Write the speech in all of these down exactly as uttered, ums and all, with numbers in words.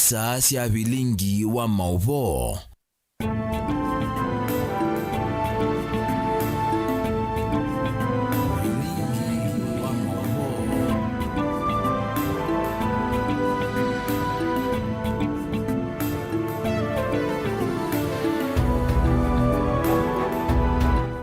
Saa sya vilingi wa maũvoo.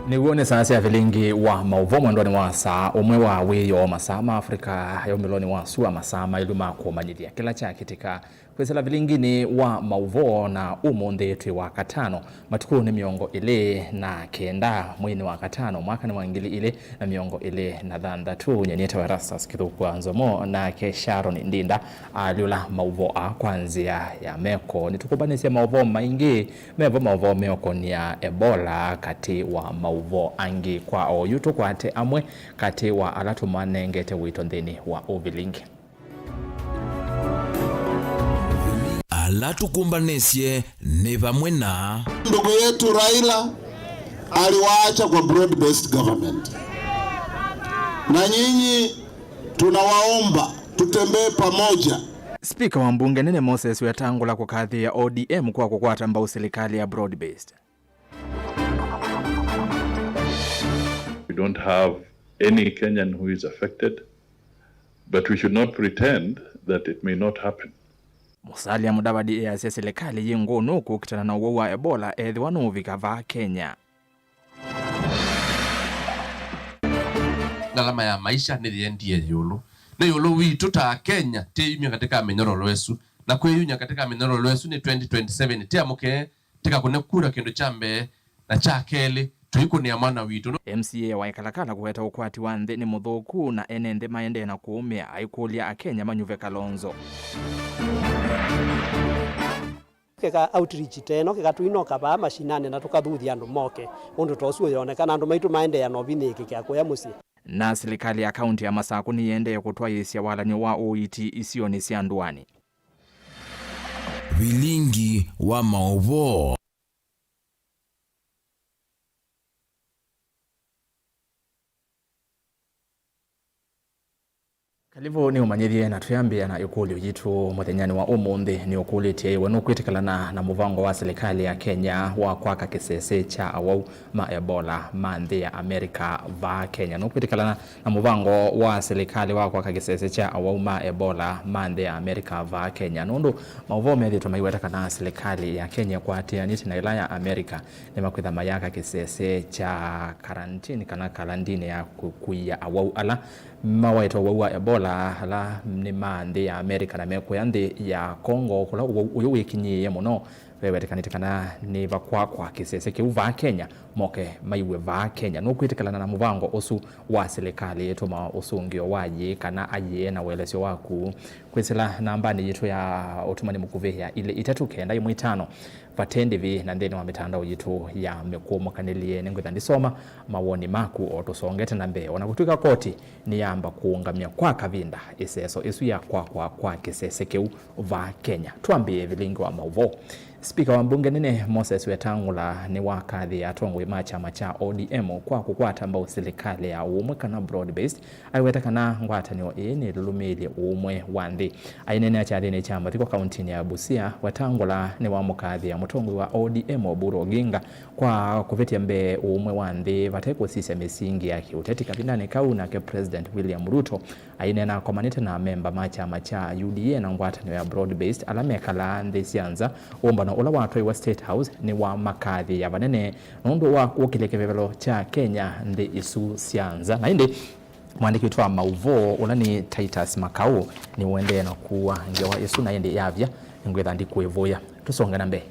Nĩw'o nĩ saa sya vilingi wa maũvoo mwendonĩ wa saa ũmwe wa wĩoo, masaa ma Africa ya ũmĩlonĩ wa sua, masaa maĩlu ma kũmanyĩthya kĩla kyakĩtika kwĩsĩla vilinginĩ wa maũvoo, na ũmũnthĩ twĩ wa katano, matukũ nĩ mĩongo ĩlĩ na kenda, mweinĩ wa katano, mwaka nĩ wa ngili ilĩ na mĩongo ĩlĩ na thanthatũ. Nyie nĩtawa Erastus Kĩthũku wa Nzomo, nake Sharon Ndinda alyũla maũvoo aa kwa nzĩa ya meko. Nĩtũkũmbanĩsye maũvoo maingĩ, mevo maũvoo meũkonia Ebola, katĩ wa maũvoo angĩ. Kwa oyu tũkwate amwe katĩ wa ala tũmanengete wĩto nthĩnĩ wa ũvilingi. Ala tũkũmbanĩsye nĩ vamwe na. Ndugu yetu Raila aliwaacha kwa broad based government, na nyinyi tunawaomba tutembee pamoja. Spika wa mbunge nene Moses Wetangula kũkathĩĩa O D M kwa kũkwata mbau silikalĩ ya broad based. We don't have any Kenyan who is affected, but we should not pretend that it may not happen. Musalia Mudavadi easya silikalĩ yĩ ngũnũ kũkitana na ũwau wa Ebola ethĩwa nũũvika vaa Kenya. Ngalama ya maisha nĩyĩendie ĩũlũ. Nĩ ĩũlũ witũ ta Akenya twĩyumya katĩ ka mĩnyororo ĩsu, na kwĩyumya katĩ ka mĩnyororo ĩsu nĩ twenty twenty-seven. Tĩamũke tĩkakũne kura kĩndũ kya mbee na kya kelĩ, tũikũnĩa mwana witũ. M C A wa Ikalakala kũweta ũkwati wa nthĩ nĩ mũthũku na ene nthĩ maendee na kũũmĩa, aikũlya Akenya manyuve Kalonzo. Kĩka outreach ta ĩno, kĩka tũinoka vaa mashinani na tũkathuthya andũ moke. Ũndũ ta ũsu ũyonekana, andũ maitũ maendeea na ũvinyĩĩkĩkĩa kũya mũsyĩ. Na silikalĩ ya kaunti ya Masakũ nĩyĩendee kũtwaĩĩsya walany'o wa ũiiti isionĩ sya ndũanĩ. Vilingi wa maũvoo. Kalivu nĩ ũmanyĩthye, na twĩambĩĩa na ĩkũlyo yitũ mũthenyanĩ wa ũmũnthĩ. Nĩ ũkũlĩtye, we nũkwĩtĩkĩlana na mũvango wa silikalĩ ya Kenya wa kwaka kĩsese kya awau ma Ebola ma nthĩ ya Amerika vaa Kenya? Nũkwĩtĩkĩlana na mũvango wa silikalĩ wa kwaka kĩsese kya awau ma Ebola ma nthĩ ya Amerika vaa Kenya? Nũndũ maũvoo methĩĩtwe maiweta kana silikalĩ ya Kenya ĩkwatĩanĩte na ĩla ya Amerika nĩmakwĩtha mayaka kĩsese kya karantini kana kalandini ya kũkuia awau ala mawaĩte ũwau wa Ebola, ala nĩ ma nthĩ ya Amerika na mekũya nthĩ ya Congo, kũla ũwau ũyũ wĩkinyĩĩe mũno. Vewetĩkanĩte kana nĩvakwakwa kĩsese kĩu vaa Kenya, moke maiw'e vaa Kenya. Nũkwĩtĩkĩlana na mũvango ũsu wa silikalĩ? Tũma ũsũngĩo wa yĩĩ kana ayĩe na ũelesyo waku kwĩsĩla nambanĩ yitũ ya ũtũmani mũkuvĩ ya ilĩ itatũ kenda ĩmwe itano vate ndĩvi, na nthĩnĩ wa mĩtandao yitũ ya mĩkũũmũkanĩlye. Nĩngwĩtha ndisoma mawoni maku o tũsongete na mbee, o na kũtw'ĩka koti nĩyamba kũũngamya kwa kavinda ĩseso ĩsu ya kwakwa kwa kĩsese kĩu vaa Kenya. Twambĩĩe vilingi wa maũvoo. Spika wa mbunge nene Moses Wetangula nĩwakathĩe atongoi ma kyama kya O D M kwa kũkwata mbau silikalĩ ya ũmwe kana broad based, aiweta kana ngwatanĩo ĩĩ nĩlũlũmĩĩlye ũũmwe wa nthĩ. Aineenea kyathĩnĩ kya mathiko kauntinĩ ya Busia, Wetangula nĩwamũkathĩa mũtongoi wa O D M Oburu Oginga kwa kũvĩtya mbee ũũmwe wa nthĩ vate kũsisya mĩsingi ya kĩũteti kavindanĩ kau, nake President William Ruto aineena akomanĩte na amemba ma kyama kya U D A na ngwatanĩo ya broad based ala mekalaa nthĩ sya nza. Ũmbano ũla watwaiwe State House nĩwamakathĩĩa vanene nũndũ wa kũkĩlya kĩvevelo kya Kenya nthĩ isu sya nza. Na ĩndĩ mwandĩki witũ wa maũvoo ũla nĩ Titus Makau nĩũendee na kũua ngewa ĩsu, na ĩndĩ yavya, nĩngwĩtha ndikũĩvũya. Tũsonge na mbee.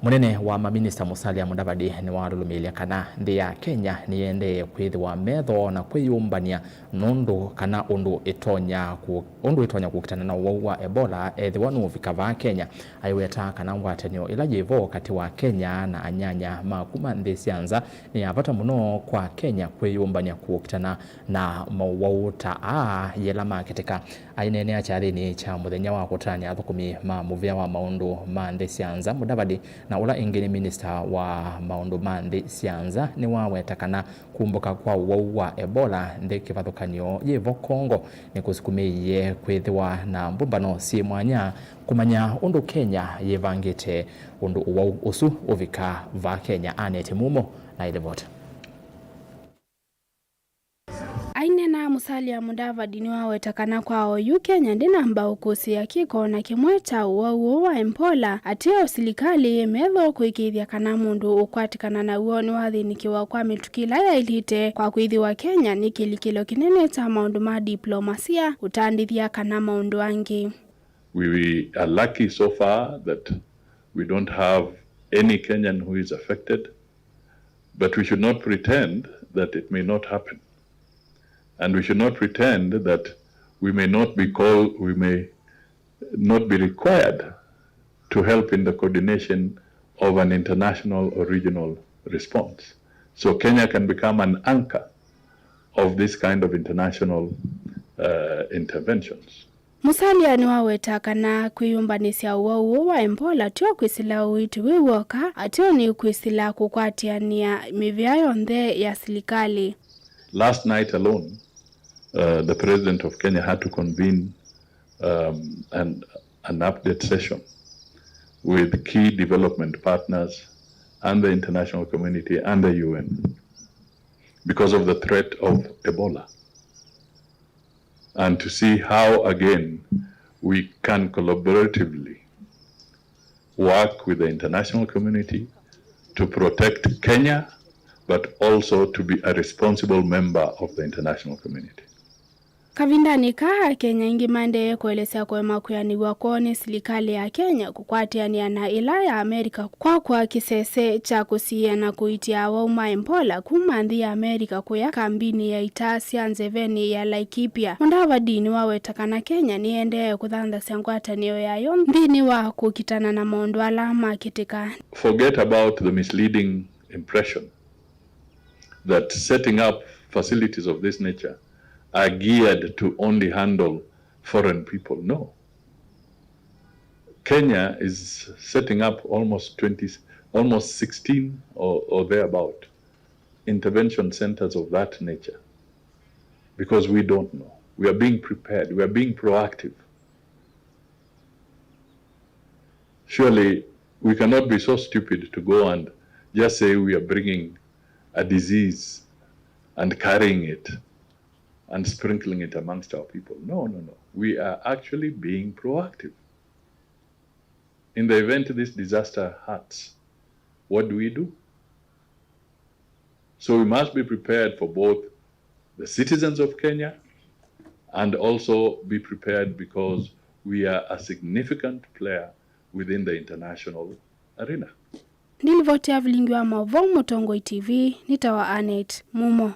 Mũnene wa maminista Musalia Mudavadi nĩwalũlũmĩĩlya kana nthĩ ya Kenya nĩyĩendee kwĩthĩwa metho na kwĩyũmbany'a nũndũ kana ũndũ ĩtonya kũ-, ũndũ ĩtonya kũkitana na ũwau wa Ebola ethĩwa nũũvika vaa Kenya. Aiweta kana ngwatanĩo ĩla yĩ vo katĩ wa Kenya na anyanya ma kuma nthĩ sya nza nĩ ya vata mũno kwa Kenya kwĩyũmbany'a kũkitana na maũwau ta aa yĩla makĩtĩka. Aineenea kyathĩnĩ kya mũthenya wa kũtanĩa athũkũmi ma mũvĩa wa maũndũ ma nthĩ sya nza, Mudavadi, na ũla ĩngĩ nĩ minista wa maũndũ ma nthĩ sya nza, nĩwaweta kana kumbũka kwa ũwau wa Ebola nthĩ kĩvathũkany'o yĩ vo Congo nĩkũsukumĩie Kwĩthĩwa na mbũmbano syĩ mwanya kũmanya ũndũ Kenya yĩvangĩte ũndũ ũwau ũsu ũvika vaa Kenya. Anete Mumo na ĩlivoti. Aineena, Musalia Mudavadi nĩwaweta kana kwa oyu Kenya ndĩnamba ũkũsĩĩa kĩko na kĩmwe kya ũwau ũũ wa Ebola, ateo silikalĩ yĩ metho kũĩkĩĩthya kana mũndũ ũkwatĩkana naw'o nĩwathĩnĩkĩwa kwa mĩtũkĩ ĩla yaĩlĩte, kwa kwĩthĩwa Kenya nĩ kĩlikĩlo kĩnene kya maũndũ ma diplomasia, ũtandĩthya kana maũndũ angĩ. We are lucky so far that we don't have any Kenyan who is affected, but we should not pretend that it may not happen. And we should not pretend that we may not be called, we may not be required to help in the coordination of an international or regional response. So Kenya can become an anchor of this kind of international, uh, interventions. Musalia nĩwaweta kana kwĩyũmbanĩsya ũwau ũũ wa Ebola tyo kwĩsĩla ũiiti wĩ w'oka, ateo nĩ kwĩsĩla kũkwatĩanĩa mĩvĩa yonthe ya silikalĩ. Last night alone, uh, the president of Kenya had to convene, um, an, an update session with key development partners and the international community and the U N because of the threat of Ebola, and to see how again we can collaboratively work with the international community to protect Kenya, but also to be a responsible member of the international community. Kavindanĩ kaa, Akenya aingĩ maendee kũelesya kũema kwĩanĩw'a kwoo nĩ silikalĩ ya Kenya kũkwatĩanĩa na ĩla ya Amerika kwakwa kĩsese kya kũsiĩĩa na kũiitĩa awau ma Ebola kuma nthĩ ya Amerika kũya kambinĩ ya ita sya nzevenĩ ya Laikipia. Mudavadi nĩwaweta kana Kenya nĩyendee kũthanthasya ngwatanĩo yayo nthĩnĩ wa kũkitana na maũndũ ala makĩtĩka. Forget about the misleading impression that setting up facilities of this nature are geared to only handle foreign people. No. Kenya is setting up almost twenty, almost sixteen or, or thereabout intervention centers of that nature because we don't know. We are being prepared. We are being proactive. Surely we cannot be so stupid to go and just say we are bringing a disease and carrying it and sprinkling it amongst our people. No, no, no. We are actually being proactive. In the event this disaster hurts, what do we do? So we must be prepared for both the citizens of Kenya and also be prepared because we are a significant player within the international arena. Ndilivoti ya vilingi wa mauvoo Mũtongoi T V nĩ tawa Annet Mumo.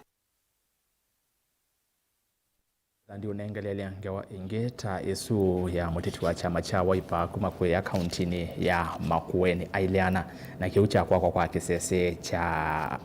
Na ndiũnengeleelya ngewa ĩngĩ ta ĩsu ya mũteti wa kyama kya Wiper kuma kũya kauntinĩ ya Makueni aileana na kĩu kya kwakwa kwa kĩsese kya,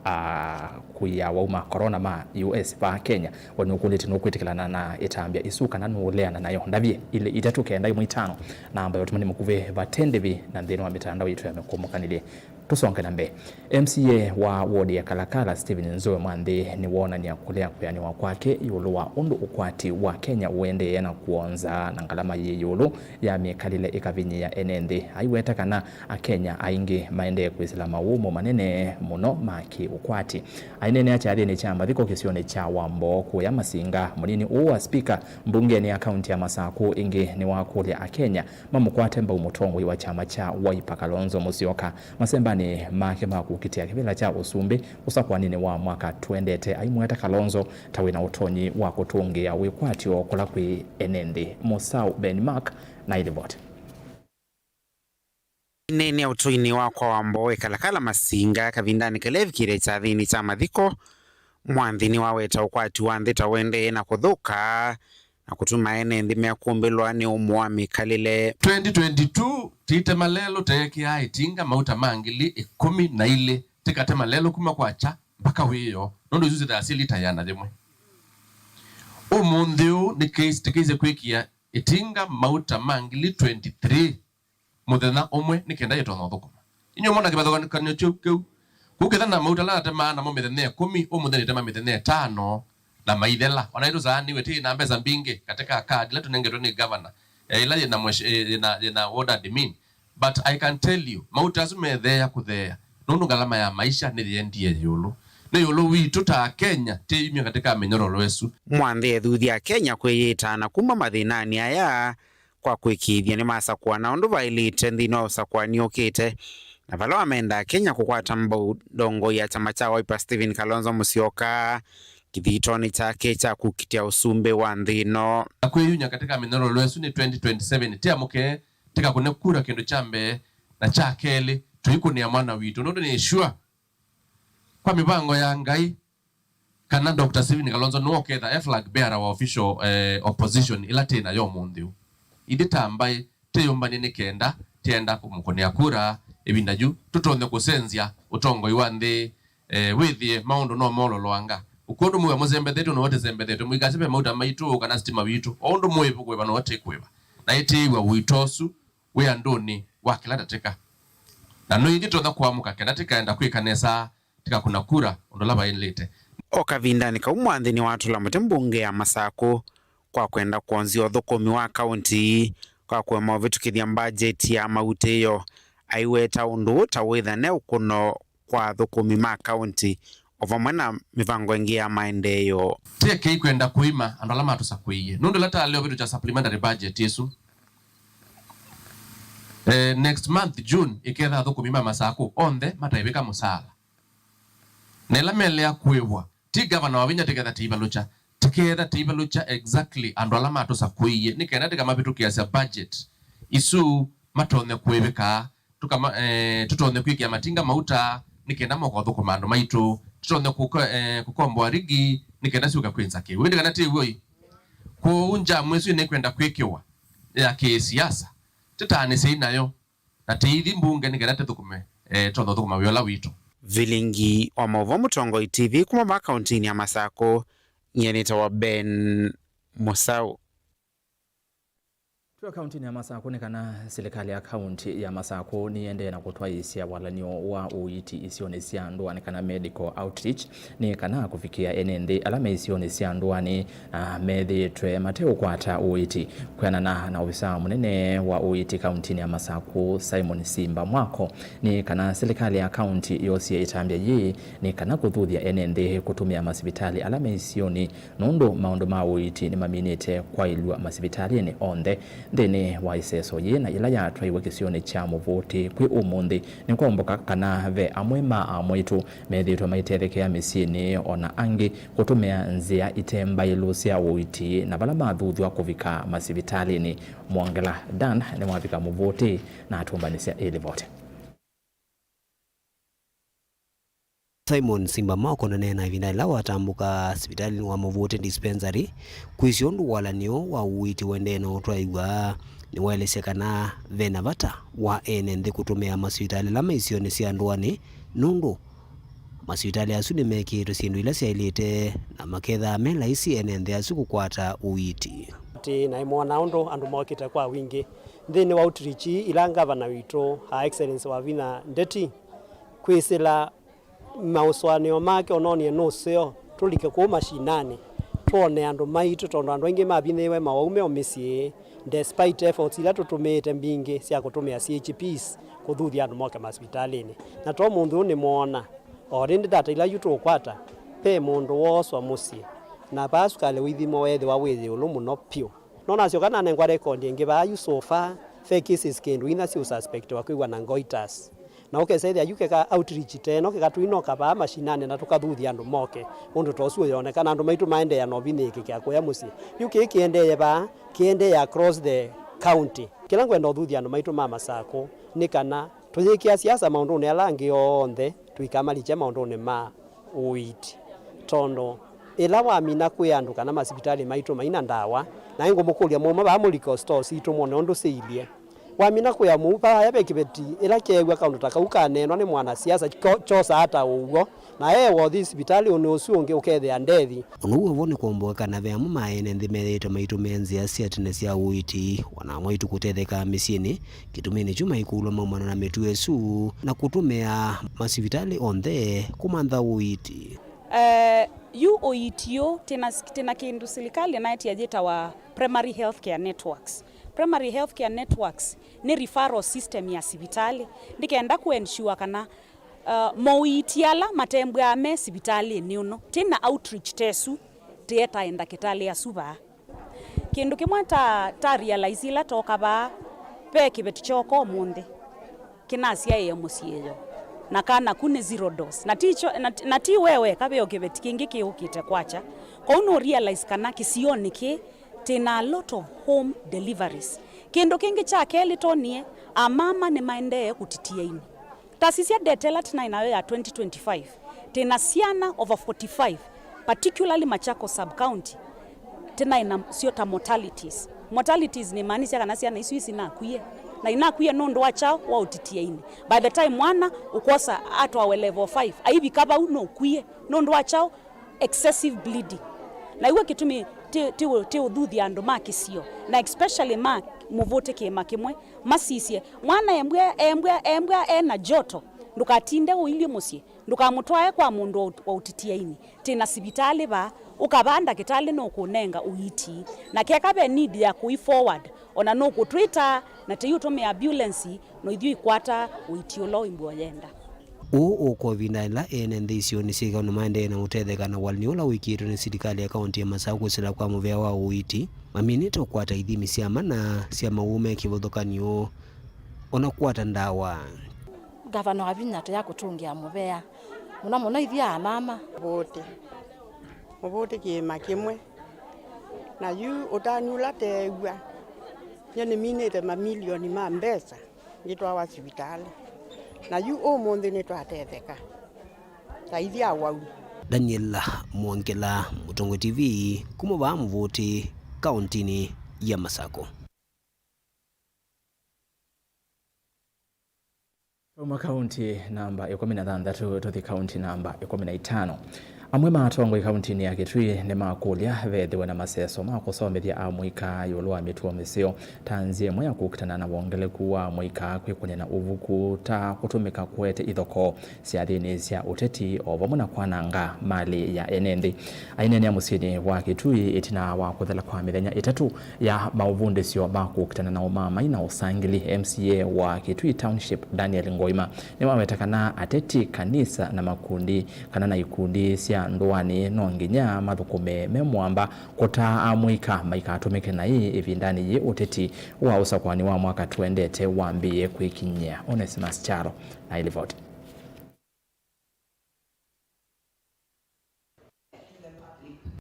ah, kũia wau ma corona ma U S vaa Kenya. We nũkũlĩte nũkwĩtĩkĩlana na ĩtambya ĩsu kana nũũleana nayo? Ndavye ilĩ itatũ kenda ĩmwe itano, namba ya ũtũmani mũkuvĩ vate ndĩvi na nthĩnĩ wa mĩtandao yitũ ya mĩkũmũkanĩlye. Tũsonge na mbee. M C A wa ward ya Kalakala, Stephen Nzue Mwanthi, nĩwoonany'a kũlea kwĩanĩwa kwake ĩũlũ wa ũndũ ũkwati wa Kenya ũendee na kwonza na ngalama yĩ ĩũlũ ya mĩkalĩle ĩkavinyĩĩa ene nthĩ. Aiweta kana Akenya aingĩ maendee kwĩsĩla mawũmũ manene mũno ma kĩ-ũkwati. Aineenea kyathĩnĩ kya mathiko kĩsionĩ kya Wamboo kũya Masinga, mũnini ũũ wa spika mbungenĩ ya kaunti ya Masakũ ĩngĩ nĩwakũlya Akenya mamũkwate mbau mũtongoi wa kyama kya Wiper Kalonzo Musyoka masembanĩ make ma kũkitĩa kĩvĩla kya ũsumbĩ ũsakũaninĩ wa mwaka twendete, aimweta Kalonzo ta wĩna ũtonyi wa kũtũngĩĩa wĩkwatyo kũla kwĩ ene nthĩ. Mũsaũ Ben Mark na ĩlivoti. Nĩnĩa ũtũinĩ wa kwa Wamboo ĩkalakala Masinga kavindanĩ kalevikĩre kyathĩnĩ kya mathiko, Mwanthi nĩwaweta ũkwati wa nthĩ ta ũendee na kũthũka na kũtuma ene nthĩ mekũmbĩlwa nĩ ũmũ wa mĩkalĩle. Twenty twenty-two, tĩitema lelũ teekĩaa ĩtinga mauta ma ngili ĩkũmi na ilĩ, tĩkatema lelũ kuma kwakya mpaka wĩoo, nũndũ isu syĩthaa syĩ lita ĩana yĩmwe. Ũmũnthĩ ũũ nĩkĩs-, tĩkĩsĩ kwĩkĩa ĩtinga mauta ma ngili twenty-three mũthenya ũmwe nĩ kenda yĩtonya ũthũkũma. Inyuĩ mwona kĩvathũkanĩo kĩu, kĩu? Kũu kĩtha na mauta ala natemaa namo mĩthenya ĩkũmi, ũmũnthĩ nĩtema mĩthenya ĩtano, na maithela. Ona itũsaanĩw'e, tĩ na mbesa mbingĩ katika card ila tũnengetwe nĩ governor, eh, ila yĩna mwesh-, eh, yĩna, yĩna ward admin. But I can tell you, mauta asu metheea kũtheea, nũndũ ngalama ya maisha nĩyendie ĩũlũ. Nĩ ĩũlũ witũ ta Akenya, tĩyumya katika mĩnyororo ĩsu. Mwanthĩ ethuthya Akenya kwĩyĩta na kuma mathĩnanĩ aya kwa kũĩkĩĩthya nĩmasakũana ũndũ vaĩlĩte nthĩnĩ wa ũsakũani ũkĩte, na vala wamenda Akenya kũkwata mbau ndongoi ya kyama kya Wiper Stephen Kalonzo Musyoka kĩthitonĩ kyake kya kũkitĩa ũsumbĩ wa nthĩ ĩno. Na kwĩyumya katika mĩnyororo ĩsu nĩ twenty twenty-seven, tiamũke, tikakũne kura kĩndũ kya mbee, na kya kelĩ, tũikũnĩa mwana witũ, nũndũ nĩ sure kwa mĩvango ya Ngai, kana Doctor Stephen Kalonzo nĩwe ũketha e flag bearer wa official, eh, opposition ĩla twĩ nayo ũmũnthĩ ũũ. Ithyĩ ta mbaĩ, twĩyũmbany'e nĩ kenda twenda kũmũkũnĩa kura ĩvinda yu, tũtonye kũsenzya ũtongoi wa nthĩ, eh, wĩthĩe maũndũ no mololoanga. Ũkw'o ũndũ mwĩw'a mũsembethetw'e nĩwe tũsembethetw'e, mũikasye ve mauta maitũ kana sitima witũ, o ũndũ mũĩvu kũĩva nĩwe tũkwĩva. Na ĩtĩĩw'a ũito ũsu wĩ andũnĩ wa kĩla ndatĩka. Na nũithi tonya kũamũka kenda tĩkaenda kwĩka nesa, tĩkakũna kura ũndũ ũla vaĩlĩte. O kavindanĩ kau mwanthĩ nĩwatũla mũtĩ mbunge ya Masakũ kwa kwenda kwonzya ũthũkũmi wa kaũnti kwa kũema ũvĩtũkĩthya mbajeti ya mautĩĩo, aiweta ũndũ ũũ ta wĩthane ũkũno kwa athũkũmi ma kaũnti o vamwe na mĩvango ĩngĩ ya maendeeo. Tĩekei kwenda kũima andũ ala matũsakũie, nũndũ ĩla talea ũvĩtũkya supplementary budget ĩsu, eh, next month June, ĩketha athũkũmi ma Masakũ onthe mataĩvĩka mũsaala. Na ĩla melea kũĩvwa, ti gavana wa vinya tĩketha tĩivalũkya, tĩketha tĩivalũkya exactly andũ ala matũsakũie, nĩ kenda tĩkamavĩtũkĩasya budget isu matonye kũĩvĩka, tũkama-, eh, tũtonye kwĩkĩa matinga mauta nĩ kenda moka ũthũkũma andũ maitũ, tũtonye kũko-, eh, kũkomboa rigi nĩ kenda syũka kwĩnza kĩw'ũ. Ĩndĩ kana ti w'o-ĩ? Kwoou njamu ĩsu nĩkwenda kwĩkĩwa ya kĩsiasa, tĩtaanĩsyei nayo, na tĩithi mbunge nĩ kenda tĩthũkũme, eh, tũtonye ũthũkũma wĩa ũla witũ. Vilingi wa maũvoo Mũtongoi T V kuma vaa kaũntinĩ ya Masakũ, nyie nĩtawa Ben Mũsaũ. Twĩ kaũntinĩ ya Masakũ, nĩ kana silikalĩ ya kaũnti ya Masakũ nĩyĩendee na kũtwaĩĩsya walany'o wa ũiiti isionĩ sya ndũanĩ kana medical outreach, nĩ kana kũvikĩa ene nthĩ ala me isionĩ sya ndũanĩ, ah, methĩĩtwe mateũkwata ũiiti. Kwĩanana na ovisa mũnene wa ũiiti kaũntinĩ ya Masakũ, Simon Simba Mwako, nĩ kana silikalĩ ya kaũnti yosie ĩtambya yĩĩ nĩ kana kũthuthya ene nthĩ kũtũmĩa masivitalĩ ala me isionĩ, nũndũ maũndũ ma ũiiti nĩmaminĩte kwaĩlw'a masivitalĩnĩ onthe. Nthĩnĩ wa ĩseso yĩĩ na yĩla yatwaiwe kĩsionĩ kya Mũvũtĩ kwĩ ũmũnthĩ, nĩkwaũmbũka kana ve amwe ma amwaitũ methĩĩtwe maitethekea mĩsyĩnĩ, o na angĩ kũtũmĩa nzĩa ite mbaĩlu sya ũiiti, na vala mathuthw'a kũvika masivitalĩnĩ. Mwongela Dan nĩwavika Mũvũtĩ na atũmbanĩsya ĩ livoti. Simon Simba Mwako ũneena ĩvinda yĩla watambũka sivitalĩnĩ wa Mũvũtĩ Dispensary kwĩsĩ ũndũ walany'o wa ũiiti ũendee na ũtwaĩw'a. Nĩwaelesya kana ve na vata wa ene nthĩ kũtũmĩa masivitalĩ ala me isionĩ sya ndũanĩ, nũndũ masivitalĩ asu nĩmekĩĩtwe syĩndũ ila syaĩlĩte na makethaa me laisi ene nthĩ asu kũkwata ũiiti. Atĩ naĩ mwona ũndũ andũ mokĩte kwa wingĩ nthĩnĩ wa outreach ila ngavana witũ, Her Excellency Wavinya Ndeti, kwĩsĩla maũsũanĩo make ũnonie nũseo, tũlike kũu mashinani, twone andũ maitũ, tondũ andũ aingĩ mavinyĩĩwe mawau me o mĩsyĩ, despite efforts ila tũtũmĩĩte mbingĩ sya kũtũmĩa C H Ps kũthuthya andũ moke masivitalĩnĩ. Na to mũnthĩ ũũ nĩmwoona, o rĩndĩ data ila yu tũũkwata, ve mũndũ wooswa mũsyĩ, na vaa sukalĩ ũithimo weethĩwa wĩ ĩũlũ mũno vyũ. No nasyoka nanengwa rekondi ĩngĩ vaa yu so far, ve cases kĩndũ inya siũsuspectiwa kwĩw'a na goiters. Na ũkesa ĩthĩa yu keka outreach te ĩno, keka tũinoka vaa mashinani na tũkathuthya andũ moke. Ũndũ ta ũsu ũyoneka, na andũ maitũ maendeea na ũvinyĩĩkĩkĩa kũya mũsyĩ. Yu kĩĩ kĩendeeye vaa, kĩendeee across the county. Kĩla ngwenda ũthuthya andũ maitũ ma Masakũ nĩ kana tũyĩkĩa siasa maũndũnĩ ala angĩ onthe, tũikamalikye maũndũnĩ ma ũiiti. Tondũ ĩla wamina kwĩa andũ kana masivitalĩ maitũ maina ndawa, naĩ ngũmũkũlya mũume vaa mũliko store sitũ mwone ũndũ syĩilye. Wamina kwĩa mũu, vaaya ve kĩveti, ĩla kyeew'a kaũndũ ta kau kaneenwa nĩ mwanasiasa, ko-, kyosaa ata ũw'o? Na eewa ũthi sivitalĩnĩ ũsu ũngĩ ũkethĩa ndethi. Ũndũ ũu vo nĩkwomboeka na ve amwe ma ene nthĩ methĩĩtwe maitũmĩa nzĩa sya tene sya ũiiti, o na mwaitũ kũtethekaa mĩsyĩnĩ, kĩtumi nĩkyo maikũlw'a maumana na mĩtuo ĩsu na kũtũmĩa masivitalĩ onthe kũmantha ũiiti. Eh, Yu ũiiti ũũ, tĩna, tĩna kĩndũ silikalĩ ĩnaetie yĩtawa Primary Healthcare Networks. Primary Healthcare Networks nĩ referral system ya sivitalĩ, nĩ kenda kũ ensure kana, uh, moiiti ala matembwaa me sivitalĩnĩ ũno. Tĩna outreach ta ĩsu, tĩetae ndakĩtalĩ asu vaa. Kĩndũ kĩmwe ta, ta realize ĩla tooka vaa, ve kĩveti kyooka ũmũnthĩ, kĩnasyaĩe mũsyĩ yo, na kana ku nĩ zero dose. Na ti kyo, na, na ti we weka, ve o kĩveti kĩngĩ kĩũkĩte kwakya. Kwoou no realize kana kĩsionĩ kĩĩ tĩna a lot of home deliveries. Kĩndũ kĩngĩ kya kelĩ twonie, amama nĩmaendee kũtitia ini. Ta sisya data ĩla tĩnaĩ nayo ya twenty twenty-five, tĩna syana over forty-five, particularly Machakos sub-county, tĩnaĩ nasyo ta mortalities. Mortalities nĩmaanisya kana syana isu isinakwie, na inakwie nũndũ wa kyaũ? Wa ũtitia ini. By the time mwana ũkwosa atwawe level five, aivika vau nũkwie. Nũndũ wa kyaũ? Excessive bleeding. Na iw'o kĩtumi ti, ti, ti ũthuthya andũ ma kĩsio, na especially ma Mũvũtĩ kĩĩma kĩmwe, masisye mwana embwa, embwa, embwa ena joto, ndũkatinde ũilyĩ mũsyĩ, ndũkamũtwae kwa mũndũ wa ũt-, wa ũtitia ini. Tĩna sivitalĩ vaa, ũka vaa ndakĩtalĩ nũkũnenga ũiiti. Na keka ve need ya kũi forward, ona nũkũtwĩta, na tei ũtũmĩa ambulance, no ithyĩ ikwata ũiiti ũla ũimbwa ũyenda. Ũũ ũkwa ĩvinda ĩla ene nthĩ isionĩ syĩ ĩkao nĩmaendee na ũtetheka na ũalanĩ ũla wĩkĩĩtwe nĩ silikalĩ ya kaũntĩ ya Masakũ kwĩsĩla kwa mũvea wa ũiiti, maminĩte ũkwata ithimi sya ma na sya mawau me kĩvathũkany'o, ona kũkwata ndawa. Ngavana wa vinya tũya kũtũngĩa mũvea, mũno mũno ithyĩ amama. Mũvũtĩ, Mũvũtĩ kĩĩma kĩmwe, na yu ũtanu ũla teew'a, nyo nĩminĩte mamilioni ma mbesa ngĩtwawa sivitalĩ, na yu ũmũnthĩ nĩtwatetheka ta ithyĩ awau. Daniel Mwongela, Mũtongoi T V, kuma vaa Mũvũtĩ, kaũntĩnĩ ya Masakũ. Twauma kaũntĩ namba ĩkũmi na thanthatũ tũthi kaũntĩ namba ĩkũmi na itano. Amwe ma atongoi kaũntĩnĩ ya Kitui nĩmakũlya vethĩwe na maseso ma kũsomethya amũika ĩũlũ wa mĩtuo mĩseo ta nzĩa ĩmwe ya kũkitana na wongeleku wa amũika kwĩkũnĩa na ũvuku, ta kũtũmĩka kũete ithokoo syathĩnĩ sya ũteti, o vamwe na kwananga malĩ ya ene nthĩ. Aineenea mũsyĩnĩ wa Kitui ĩtina wa kũthela kwa mĩthenya ĩtatũ ya maũvundĩsyo ma kũkitana na ũmaamai na ũsangĩli, M C A wa Kitui Township Daniel Ngoima nĩwaweta kana ateti, kanisa na makundi kana na ikundi sya ndũanĩ no nginya mathũkũme me mũamba kũtaa amũika maikatũmĩke naĩ ĩvindanĩ yĩ ũteti wa ũsakũani wa mwaka tũendete wambĩĩe kwĩkinyĩa. Onesimus Kyalo na ĩlivoti.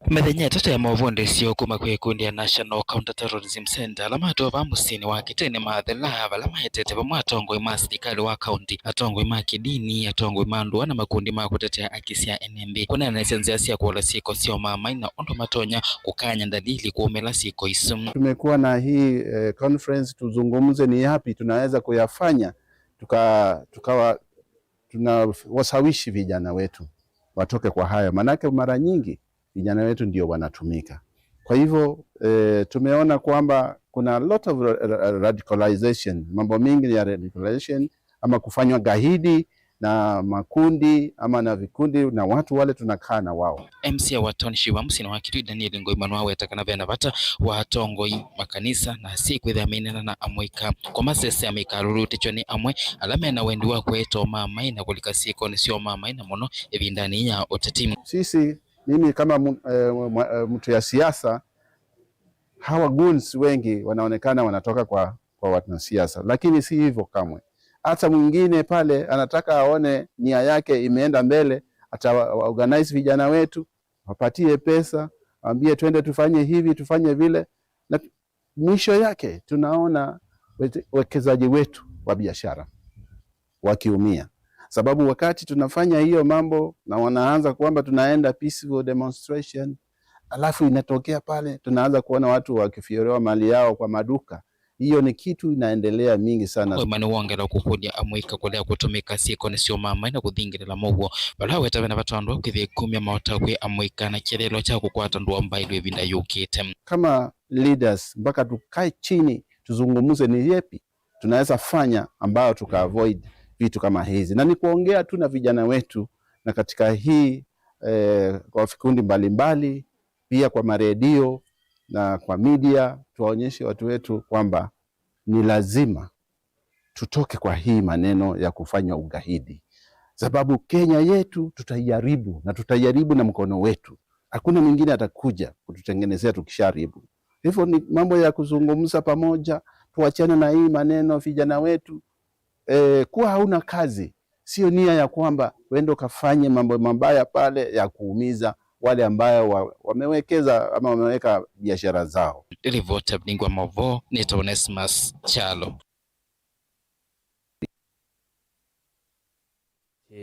Mĩthenya ĩtatũ ya maũvundĩsyo kuma kwĩ ĩkundi ya National Counter Terrorism Center, ala matũa vaa mũsyĩnĩ wa Kitui nĩmathela, vala maetete vamwe atongoi ma silikalĩ wa kaũntĩ, atongoi ma kĩdini, atongoi ma ndũa na makundi ma kũtetea haki sya ene nthĩ, kũneenanĩsya nzĩa sya kũola syĩko sya ũmaamai na ũndũ matonya kũkany'a ndalili kũũmĩla syĩko isu. Tumekuwa na hii, eh, conference, tuzungumze ni yapi tunaweza kuyafanya tuka-, tukawa tunawashawishi vijana wetu watoke kwa haya, manake mara nyingi vijana wetu ndio wanatumika. Kwa hivyo, eh, tumeona kwamba kuna a lot of ra-, ra-, radicalization, mambo mengi ya radicalization ama kufanywa gaidi na makundi ama na vikundi na watu wale tunakaa na wao. M C A wa township wa mũsyĩnĩ wa Kitui Daniel Ngoima nĩwaweta kana vena vata wa atongoi, makanisa na asyai kwĩthĩa maineena na amũika, kũmasesea maikalulutĩtw'e nĩ amwe ala mena wendi wa kũete ũmaamai na kũlika syĩkonĩ sya ũmaamai na mũno ĩvindanĩ ya ũteti. Sisi, mimi kama mu-, eh, mwa-, eh, mtu ya siasa, hawa goons wengi wanaonekana wanatoka kwa, kwa wanasiasa, lakini si hivyo kamwe. Hata mwingine pale anataka aone nia yake imeenda mbele, ata wa-, wa organize vijana wetu, wapatie pesa, waambie, "Twende tufanye hivi, tufanye vile." Na mwisho yake tunaona wete-, wekezaji wetu wa biashara wakiumia. Sababu wakati tunafanya hiyo mambo na wanaanza kwamba tunaenda peaceful demonstration, alafu inatokea pale tunaanza kuona watu wakifiorewa mali yao kwa maduka. Hiyo ni kitu inaendelea mingi sana. Ngoima nĩwongela kũkũlya amũika kũlea kũtũmĩka syĩkonĩ sya ũmaamai na kũthingĩlĩla mow'o, vala aweta vena vata wa andũ kwĩthĩa kumya maota kwĩ amũika na kĩeleelo kya kũkwata ndũa mbaĩlu ĩvinda yũkĩte. Kama leaders, mpaka tukae chini tuzungumze ni yepi tunaweza fanya ambayo tuka avoid vitu kama hizi. Na ni kuongea tu na vijana wetu, na katika hii, eh, kwa vikundi mbalimbali, pia kwa maredio na kwa media, tuwaonyeshe watu wetu kwamba ni lazima tutoke kwa hii maneno ya kufanya ugaidi, sababu Kenya yetu tutaiharibu, na tutaiharibu na mkono wetu. Hakuna mwingine atakuja kututengenezea tukishaharibu. Hivyo ni mambo ya kuzungumza pamoja, tuachane na hii maneno, vijana wetu. Eh, kuwa hauna kazi sio nia ya kwamba uende ukafanye mambo mabaya pale ya kuumiza wale ambayo wa-, wamewekeza ama wameweka biashara zao. Ripota ningwa mavo nĩ Onesmus Kyalo.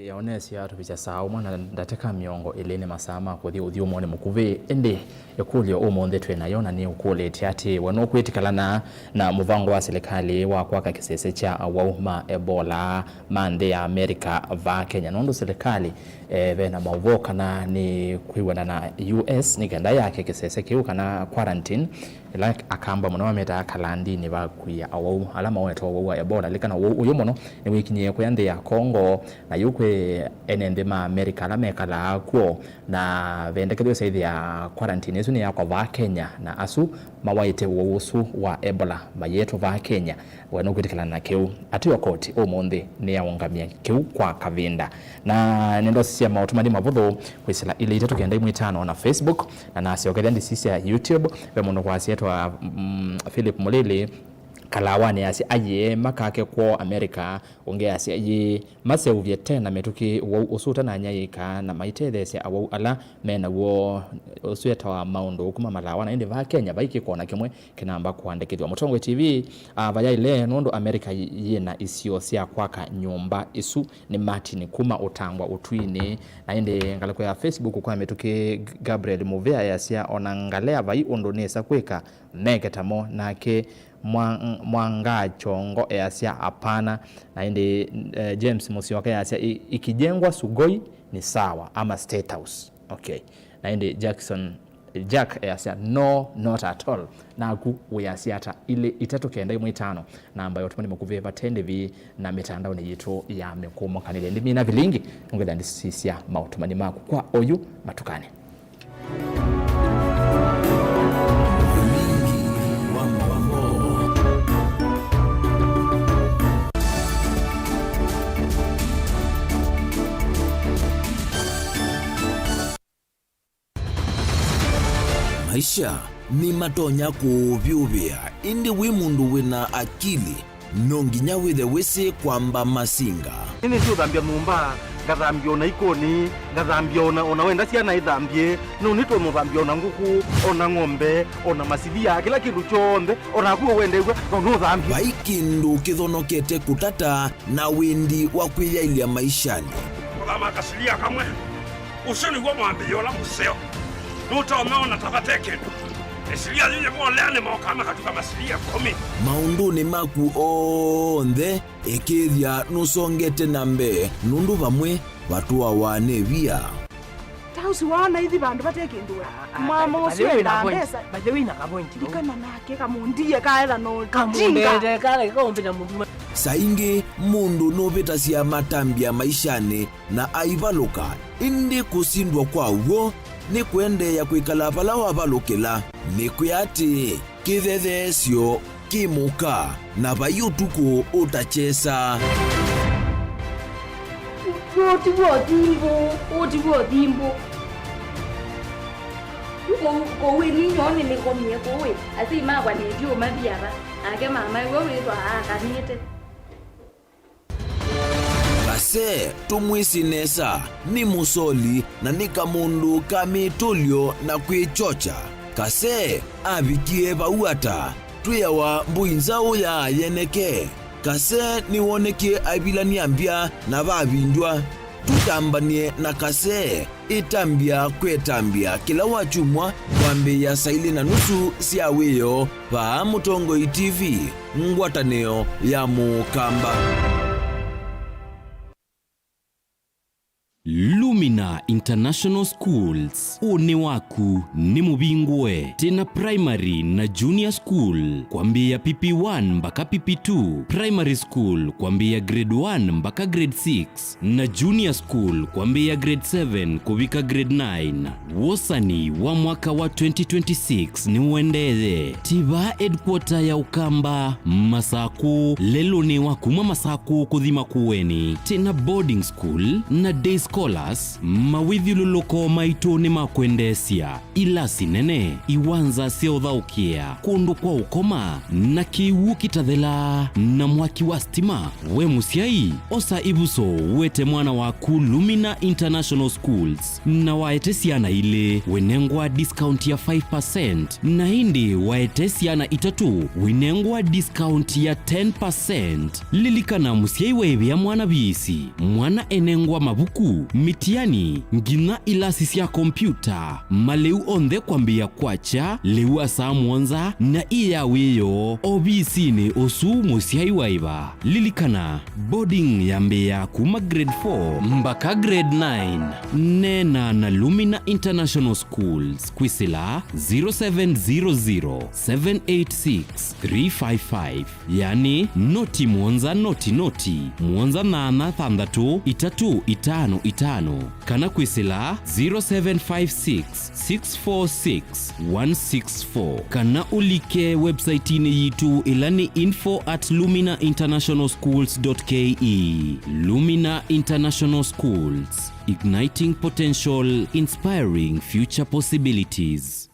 Yaonesya tũvikya saa ũmwe na ndatĩka mĩongo ĩlĩ nĩ masaa ma kũthi ũthyũmũonĩ mũkuvĩ, ĩndĩ ĩkũlyo ũmũnthĩ twĩ nayo na nĩ ũkũlĩtye atĩ, we nũkwĩtĩkĩlana na mũvango wa silikalĩ wa kwaka kĩsese kya awau ma Ebola ma nthĩ ya America vaa Kenya? Nũndũ silikalĩ, eh, ve na maũvoo kana nĩ kwĩw'ana na U S nĩ kenda yake kĩsese kĩu kana quarantine, ĩla Akamba mũno mametaga kalandinĩ vakuia awau ala mawetwa ũwau wa Ebola. Lilikana ũwau ũyũ mũno nĩwĩkinyĩe kũya nthĩ ya Congo, na yu kwĩ ene nthĩ ma America ala mekalaa kw'o, na vendekethw'a syaĩthĩa quarantine ĩsu nĩyakwa vaa Kenya, na asu mawaĩte ũwau ũsu wa Ebola mayetwa vaa Kenya. We nũkwĩtĩkĩlana na kĩu? Ateo koti ũmũnthĩ nĩyaũngamya kĩu kwa kavinda. Na nenda ũsisya maũtũmani mavũthũ kwĩsĩla ilĩ itatũ kenda imwe itano na Facebook, na nasyokethya ndisisya YouTube. Ve mũndũ kwasya etwa, mm, Philip Mũlili, Kalawanĩ asya, ayĩ makake kwoo America. Ũngĩ asya, yĩĩ maseũvye tena mĩtũkĩ ũwau ũsu ũtananyaĩĩka na maitetheesya awau ala me naw'o. Ũsu etawa maũndũ kuma Malawa, na ĩndĩ vaa Kenya vai kĩko na kĩmwe kĩnamba kũandĩkĩthw'a. Mũtongoi T V avayaile nũndũ America yĩ na isio sya kwaka nyũmba ĩsu nĩ Martin kuma Ũtangwa Ũtwinĩ. Na ĩndĩ ngalĩko ya Facebook kwa mĩtũkĩ, Gabriel Mũvĩa easya, ona ngalea vai ũndũ nĩsa kwĩka meke tamo, nake Mwa-, Mwangaa Kyongo easya, apana. Na ĩndĩ, eh, James Mũsyoka easya, "I-, ikijengwa Sugoi ni sawa, ama State House." Okay. Na ĩndĩ Jackson Jack easya, "No, not at all." Naku wĩasya ata? Ilĩ itatũ kenda imwe itano, namba ya ũtũmani mũkuvĩ vate ndĩvi na mĩtandaonĩ yitũ ya mĩkũũmũkanĩlye. Ndimina vilingi, nũngĩtha ndisisya maũtũmani maku kwa oyu matukanĩ. Maisha nĩmatonya kũũvyũvĩa, ĩndĩ wĩ mũndũ wĩ na akili, no nginya wĩthe wĩsĩ kwamba masinga. Nĩnĩsĩ ũthambya nyũmba, ngathambya ona ikoni, ngathambya ona, ona wenda syana ithambye, no nĩtũmũthambya ona ngũkũ, ona ng'ombe, ona masilia, kĩla kĩndũ kyonthe, onaku ũwendew'a, no nũthambye. Vai kĩndũ kĩthonokete kũtata na wĩndi wa kwĩyaĩlya maishanĩ. Kũthama kasilia kamwe. Ũsu nĩw'o mwambĩĩo ũla mũseo. Nũtonya ona ta vate kĩndũ. Ĩsilia yĩĩ yĩvolea nĩmokaa makatuka masilia ĩkũmi. Maũndũnĩ maku onthe, ĩkĩĩthya nũsongete na mbee, nũndũ vamwe vatũawa nĩ via. Ta ũsu waona ithi vandũ vate kĩndũ we. Ah, ah, mama ũsu endaa mbesa. By the way, na kavointi. Ndikana nake kamũndie kaetha no kamũndete kale kaumbĩta mũndũ. Saa ingĩ mũndũ nũvĩtasya matambya maishanĩ na aivalũka, ĩndĩ kũsindwa kwa w'o nĩ kũendeea kwĩkala vala wavalũkĩla. Nĩ kwĩa atĩĩ, kĩthetheesyo kĩ mũka, na vai ũtukũ ũtakyesa. Ũũ ti w'o thimbũ, ũũ ti w'o thimbũ. Kũu, kũu ĩni nyoo nĩnĩkomie kũu ĩ, asyai makwa nĩtyo mathi ava, nake mama ĩwe wĩtwa akanĩte. Kase, tũmwĩsĩ nesa, nĩ mũsoli na nĩ kamũndũ ka mĩtũlyo na kwĩkyokya. Kase avikie vau ata? Twĩawa mbũi nzaũ ya yeneke. Kase nĩwonekie aivilany'a mbya na vavindw'a. Tũtambany'e na Kase. Ĩtambya kwĩ ĩtambya kĩla wakyumwa kwambĩĩa saa ilĩ na nusu sya wĩoo vaa Mũtongoi T V, ngwatanĩo ya Mũkamba. Lumina. International Schools. Ũnĩ waku nĩ mũvingũe. Twĩ na primary na junior school kwambĩĩa P P one mbaka P P two, primary school kwambĩĩa grade one mbaka grade six, na junior school kwambĩĩa grade seven kũvika grade nine. Wosani wa mwaka wa twenty twenty-six nĩũendee. Twĩ vaa headquarter ya Ũkamba, Masakũ, lelũnĩ wa kuma Masakũ kũthi Makueni. Twĩ na boarding school na day scholars, mawĩthyũlũlũko maitũ nĩ ma kwendeesya. Ilasi nene, iwanza sya ũthaũkĩa, kũndũ kwa ũkoma, na kĩw'ũ kĩtathelaa, na mwaki wa stima. We mũsyai, osa ĩvuso wete mwana waku Lumina International Schools, na waete syana ilĩ, wĩnengwa discount ya five percent, na ĩndĩ waete syana itatũ, wĩnengwa discount ya ten percent. Lilikana, mũsyai waĩvĩa mwana viisi, mwana enengwa mavuku, mĩtiani, nginya ilasi sya kompyuta, malĩu onthe kwambĩĩa kwakya lĩu wa saa mũonza na ĩ ya wĩoo ovisinĩ ũsu mũsyai waĩva. Lilikana, boarding yambĩĩa kuma grade four mbaka grade nine. Neena na Lumina International Schools kwĩsĩla zero seven zero zero, seven eight six, three five five, yani noti mũonza noti noti, mũonza nyanya thanthatũ itatũ itano itano, kana kwĩsĩla zero seven five six, six four six, one six four, kana ũlike website-inĩ yitũ ĩla nĩ info at lumina international schools dot K E. Lumina International Schools, igniting potential, inspiring future possibilities.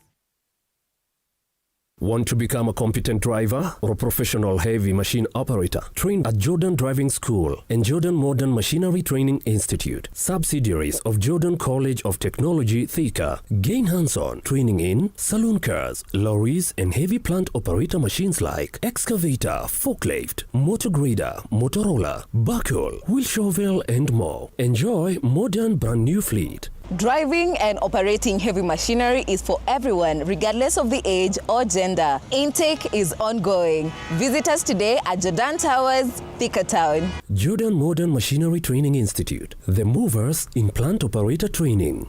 Want to become a competent driver or a professional heavy machine operator? Train at Jordan Driving School and Jordan Modern Machinery Training Institute, subsidiaries of Jordan College of Technology, Thika. Gain hands-on training in saloon cars, lorries, and heavy plant operator machines like excavator, forklift, motor grader, motor roller, backhoe, wheel shovel, and more. Enjoy modern brand new fleet. Driving and operating heavy machinery is for everyone, regardless of the age or gender. Intake is ongoing. Visit us today at Jordan Towers, Thika Town. Jordan Modern Machinery Training Institute, the movers in plant operator training.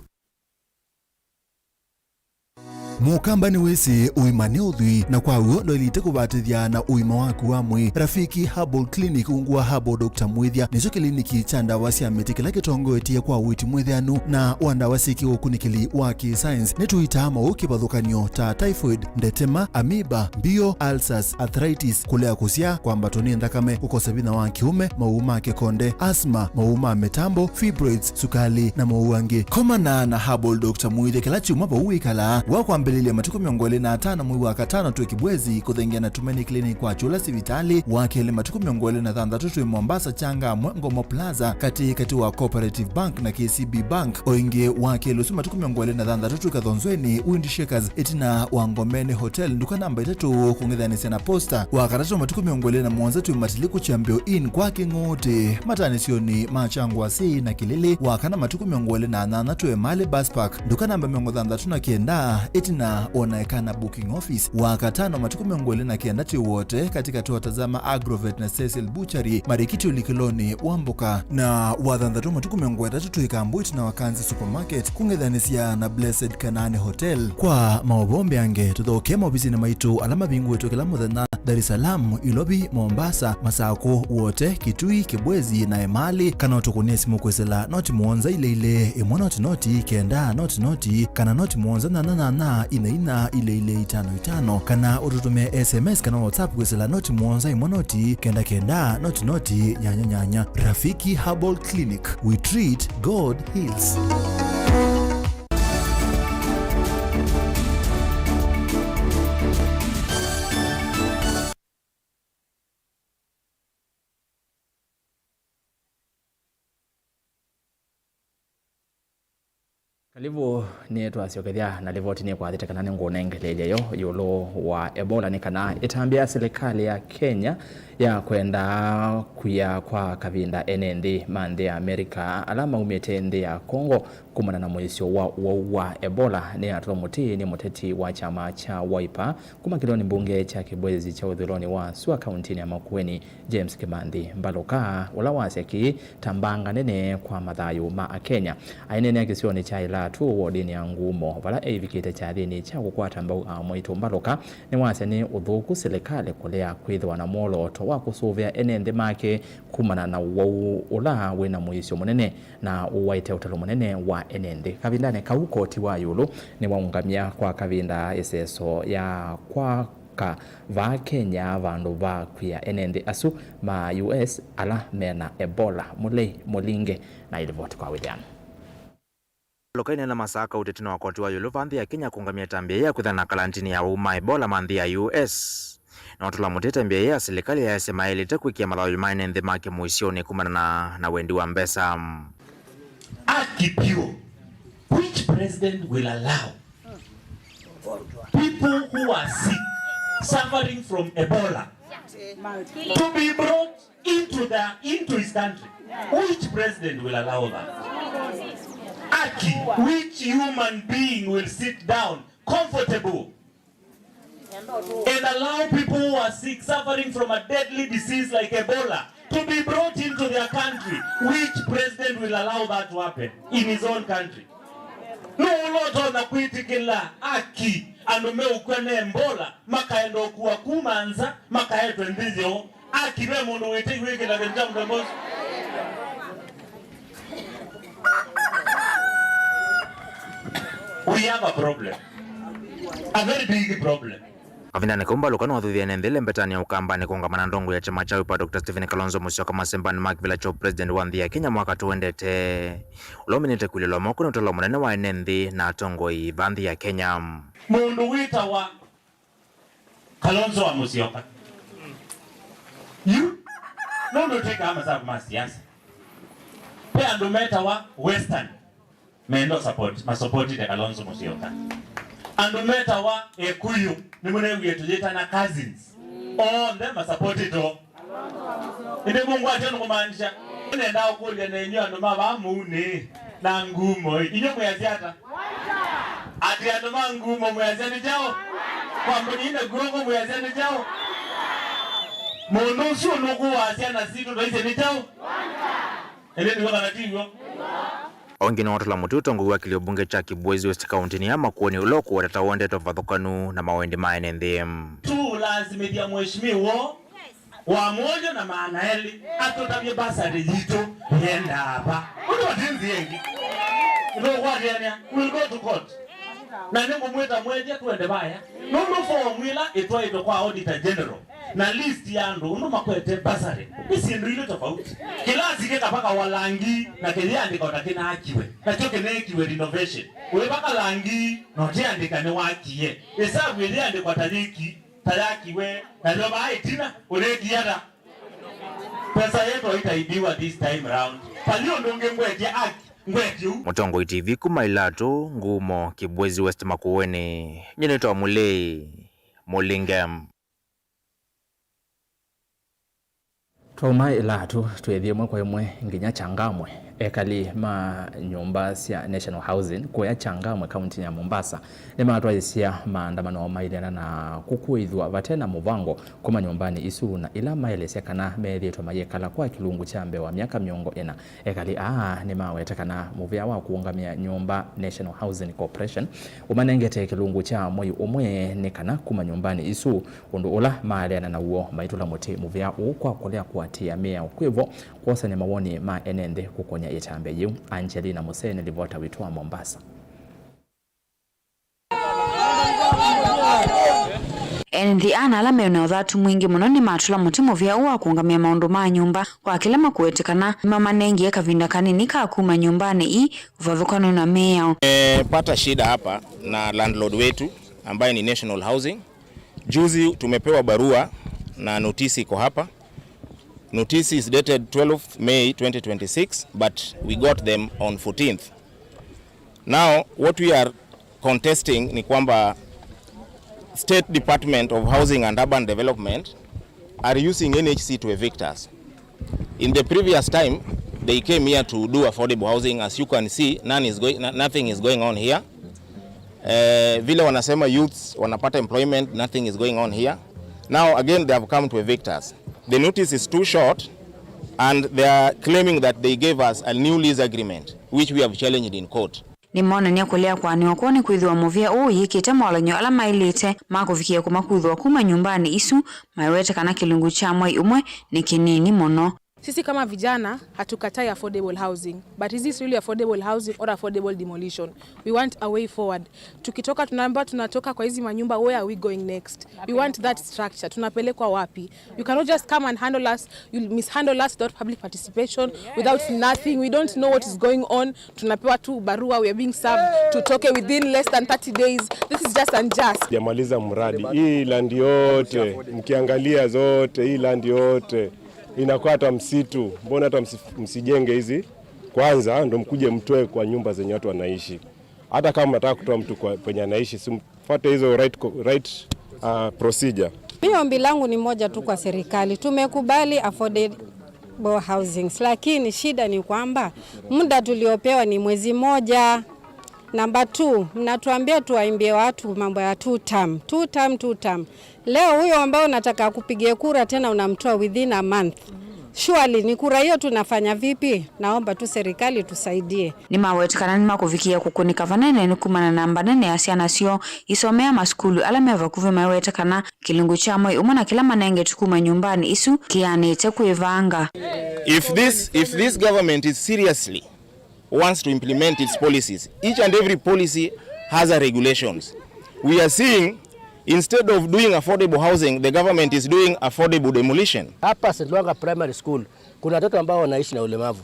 Mũkamba nĩwĩsĩ ũima nĩ ũthwii, na kwa w'o ndwaĩlĩte kũvatĩthya na ũima waku wa mwĩĩ. Rafiki Herbal Clinic, ungu wa Herbal Doctor Mwĩthya, nĩkyo kĩliniki kya ndawa sya mĩtĩ kĩla kĩtongoetye kwa ũiiti mwĩthĩanu na wa ndawa syĩ kĩũkunĩkĩli wa kĩ-science. Nĩtũitaa maũũ kĩvathũkany'o ta typhoid, ndetema, amoeba, mbio, ulcers, arthritis, kũlea kũsyaa, kwambatwa nĩ nthakame, kũkosa vinya wa kĩũme, maũũ ma kĩkonde, asthma, maũũ ma mĩtambo, fibroids, sukali, na maũũ angĩ. Komana na Herbal Doctor Mwĩthya kĩla kyumwa vau wĩkalaa. Wa kwambĩlĩlya matukũ mĩongo ĩlĩ na atano mwei wa katano twĩ Kibwezi, kũthengeana na Tumaini Clinic kwa Kyũla sivitalĩ. Wa kelĩ matukũ mĩongo ĩlĩ na thanthatũ twĩ Mombasa, Changamwe, Ngomo Plaza, katĩ katĩ wa Cooperative Bank na K C B Bank. O ĩngĩ, wa kelĩ ũsu matukũ mĩongo ĩlĩ na thanthatũ twĩ Kathonzweni, Wind Shakers, ĩtina wa Ngomeni Hotel, nduka namba itatũ, kũng'ethanĩsya na Posta. Wa katatũ matukũ mĩongo ĩlĩ na mũonza twĩ Matiliku Champion Inn kwa Kĩng'ũtĩ, matanĩsyonĩ ma Kyangwasĩ na Kĩlĩlĩ. Wa kana matukũ mĩongo ĩlĩ na nyanya twĩ Emali Bus Park, nduka namba mĩongo thanthatũ na kenda, ĩtina wa Naekana Booking Office. Wa katano matukũ mĩongo ĩlĩ na kenda twĩ Wote, katĩ katĩ wa Tazama Agrovet na Cecil Butchery, marikiti ũlikĩlonĩ wa Mboka. Na wa thanthatũ matukũ mĩongo ĩtatũ twĩ Kambu ĩtina wa Kanzi Supermarket, kũng'ethanĩsya na Blessed Kanani Hotel. Kwa maũvoo mbeange, tũthokee maovisinĩ maitũ ala mavingũĩtwe kĩla mũthenya, Dar es Salaam, Ilovi, Mombasa, Masakũ, Wote, Kitui, Kibwezi, na Emali, kana ũtũkũnĩe simũ kwĩsĩla noti mũonza ilĩ ilĩ, ĩmwe noti noti, kenda noti noti, kana noti mũonza nyanya nyanya, ina ina, ilĩ ilĩ, itano itano, kana ũtũtũmĩe S M S kana WhatsApp kwĩsĩla noti mũonza ĩmwe noti, kenda kenda, noti noti, nyanya nyanya. Rafiki Herbal Clinic, we treat, God heals. Kalivu, nĩtwasyokethya na livoti nĩkwathĩte kana nĩngũnengeleelya yo ĩũlũ wa Ebola, nĩ kana ĩtambya ya silikalĩ ya Kenya ya kwenda kwia kwa kavinda ene nthĩ ma nthĩ ya Amerika ala maumĩte nthĩ ya Congo kumana na mũisyo wa ũwau wa Ebola nĩyatũlwa mũtĩ nĩ mũteti wa kyama kya Wiper kuma kĩlĩonĩ mbunge kya Kibwezi kya ũthũĩlonĩ wa sua kauntinĩ ya Makueni, James Kimanthi Mbaluka, ũla wasya kĩĩ ta mbanga nene kwa mathayũ ma Akenya. Aineenea kĩsionĩ kya Ilatu wodinĩ ya Ngumo, vala eivikĩte kyathĩnĩ kya kũkwata mbau amwaitũ, Mbaluka nĩwasya nĩ ũthũku silikalĩ kũlea kwĩthĩwa na mwolooto wa kũsũvĩa ene nthĩ make kumana na ũwau ũla wĩna mũisyo mũnene na ũwaĩte ũtalo mũnene wa ene nthĩ. Kavindanĩ kau, koti wa ĩũlũ nĩwaũngamya kwa kavinda ĩseso ya kwaka vaa Kenya vandũ va kwia ene nthĩ asu ma U S ala mena Ebola. Mulei Mũlinge na ilivoti kwa wĩthĩano. Lokaine na masaa kautĩ tene wa koti wa ĩũlũ va nthĩ ya Kenya kũngamya ĩtambya ya kwĩthana na kalantini ya ũu ma Ebola ma nthĩ ya U S. Na ũtũla mũtĩ ĩtambya ya silikalĩ yaasya maĩlĩte kwĩkĩa mathayũ ma ene nthĩ make mũisyonĩ kumana na, na wendi wa mbesa. Aki vyũ, which president will allow people who are sick, suffering from Ebola, to be brought into the, into his country? Which president will allow that? Aki, which human being will sit down comfortable and allow people who are sick, suffering from a deadly disease like Ebola, to be brought into their country? Which president will allow that to happen in his own country? Nũũ ũla ũtonya kwĩtĩkĩla aki andũ meũkw'a nĩ Ebola makaenda ũkua kuma nza makaetwe nthĩ yoo? Aki ve mũndũ wĩte iwĩkĩla kĩndũ kya mũthemba ũsu? We have a problem. A very big problem. Kavindanĩ kau, Mbaluka nĩwathuthie ene nthĩ lembetanĩ ya Ũkambanĩ kũũngama na ndongo ya kyama kya Wiper, Doctor Stephen Kalonzo Musyoka, masembanĩ ma kĩvĩla kya president wa nthĩ ya Kenya mwaka tũendete, ũla ũminĩte kũilĩlwa moko nĩ ũtalo mũnene wa ene nthĩ na atongoi va nthĩ ya Kenya. Mũndũ wĩtawa Kalonzo wa Musyoka. Yu nũndũ twĩkaa masavu ma siasa. Ve andũ metawa Western menda support, masupportite Kalonzo Musyoka. Andũ metawa Ekuyu, nĩmũnewie tũyĩtana cousins. Onthe masupportite o. Ĩndĩ mũngwatya nĩ kũmaanisha, nĩnendaa ũkũlya nenyu andũ ma vaa Mũunĩ na Ngumo, inyuĩ mwĩasya ata? Ati andũ ma Ngumo mwĩasya nĩ kyaũ? Kwa Mbũni na Guoko mwĩasya nĩ kyaũ? Mũndũ ũsu nũkũwaa syana sitũ twaisye nĩ kyaũ? Ĩndĩ nĩw'o kana ti w'o? O ĩngĩ nĩwatũla mũtĩ ũtongoi wa kĩlio mbunge kya Kibwezi West kauntinĩ ya Makueni, ũla ũkũweta ta wendete ũvathũkanu na mawendi ma ene nthĩ. Tũũlasimĩthya mheshimiwa wa mwonyo na maana elĩ atũtavye basarĩ yitũ yendaa va. Ũndũ vati nzĩa ĩngĩ. Ndũkwatĩanĩa, we'll go to court. Na nĩngũmwĩta mwethya twende vaya. Nũndũ fomu ĩla ĩtwaĩtwe kwa Auditor General na list ya andũ ũndũ makwete basarĩ nĩ syĩndũ ilĩ tofauti. Kĩlasi kĩkavakawa langi na kĩyĩandĩkwa ta kĩnaakiwe, nakyo kĩneekiwe renovation. Ũivaka langi na ũtĩandĩka nĩwakie. Ĩsavu ĩyĩandĩkwa ta yĩki, ta yakiwe, nayo vaa ĩtina ũneekie ata? Pesa yetu haitaibiwa this time round. Vali ũndũ ũngĩ ngwetye aki, ngwetye u. Mũtongoi T V kuma Ilatu, Ngumo, Kibwezi West Makueni. Nyie nĩtawa Mulei Mũlinge. Twauma Ilatu, twĩthi ĩmwe kwa ĩmwe nginya Changamwe. Ekali ma nyũmba sya National Housing kũya Changamwe, kauntinĩ ya Mombasa, nĩmatwaĩsya maandamano mailĩana na kũkũĩthw'a vate na mũvango kuma nyũmbanĩ isu, na ila maelesya kana meethĩĩtwe mayĩkala kwa kĩlungu kya mbee wa myaka mĩongo ĩna. Ekali aa nĩmaweta kana mũvea wa kũũngamĩa nyũmba, National Housing Corporation, ũmanengete kĩlungu kya mwei ũmwe nĩ kana kuma nyũmbanĩ isu, ũndũ ũla maaleana naw'o maitũla mũtĩ mũvea ũũ kwa kũlea kũatĩĩa mĩao kwĩvo kwosany'a mawoni ma ene nthĩ kũkony'a ĩtambya yĩu. Angelina Musene, livota witũ wa Mombasa. Ene nthĩ ana ala me na ũthatu mwingĩ mũno nĩmatũla mũtĩ mũvea ũũ wa kũũngamĩa maũndũ ma nyũmba, kwa kĩla makũweta kana nĩmamanengie kavinda kanini ka kuma nyũmbanĩ ii ũvathũkanu na mĩao. Tumepata shida hapa na landlord wetu ambaye ni National Housing. Juzi tumepewa barua na notisi iko hapa. Notice is dated twelfth May twenty twenty-six, but we got them on fourteenth. Now, what we are contesting ni kwamba State Department of Housing and Urban Development are using N H C to evict us. In the previous time, they came here to do affordable housing. As you can see, none is going, no-, nothing is going on here. Eh, vile wanasema youths wanapata employment, nothing is going on here. Now again, they have come to evict us. The notice is too short, and they are claiming that they gave us a new lease agreement, which we have challenged in court. Nĩmonany'a kũlea kũanĩwa kwoo nĩkwĩthĩwa mũvĩa ũũ ũyĩkĩte mawalany'o ala maĩlĩte ma kũvikĩĩa kũmakuthũa kuma nyũmbanĩ isu, maiwete kana kĩlungu kya mwei ũmwe nĩ kĩnini mũno. Sisi kama vijana hatukatai affordable housing, but is this really affordable housing or affordable demolition? We want a way forward. Tukitoka, tunaambiwa tunatoka kwa hizi manyumba, where are we going next? We want that structure. Tunapelekwa wapi? You cannot just come and handle us, you mishandle us without public participation, without nothing. We don't know what is going on. Tunapewa tu barua, we are being served, tutoke within less than thirty days. This is just unjust. Jamaliza mradi. Hii land yote, mkiangalia zote, hii land yote inakuwa hata msitu. Mbona hata msi-, msijenge hizi kwanza, ndo mkuje mtoe kwa nyumba zenye watu wanaishi? Hata kama mnataka kutoa mtu kwa penye anaishi, si mfuate hizo right co-, right, uh, procedure. Mi ombi langu ni moja tu kwa serikali. Tumekubali affordable housings, lakini shida ni kwamba muda tuliopewa ni mwezi moja. Number two, mnatuambia tuwaimbie watu mambo ya two term, two term, two term. Leo huyo ambao unataka kupigia kura tena unamtoa within a month. Surely ni kura hiyo tunafanya vipi? Naomba tu serikali tusaidie. Nĩmawete kana nĩmakũvikĩĩa kũkũnĩka vanene nĩ kumana na namba nene ya syana syoo isomea masukulu ala me vakuvĩ. Maiwete kana kĩlungu kya mwei ũmwe na kĩla manengetwe kuma nyũmbanĩ isu kĩanĩte kwĩvanga. If this, if this government is seriously wants to implement its policies, each and every policy has a regulations. We are seeing, instead of doing affordable housing, the government is doing affordable demolition. Hapa Saint Lwanga Primary School kuna watoto ambao wanaishi na ulemavu.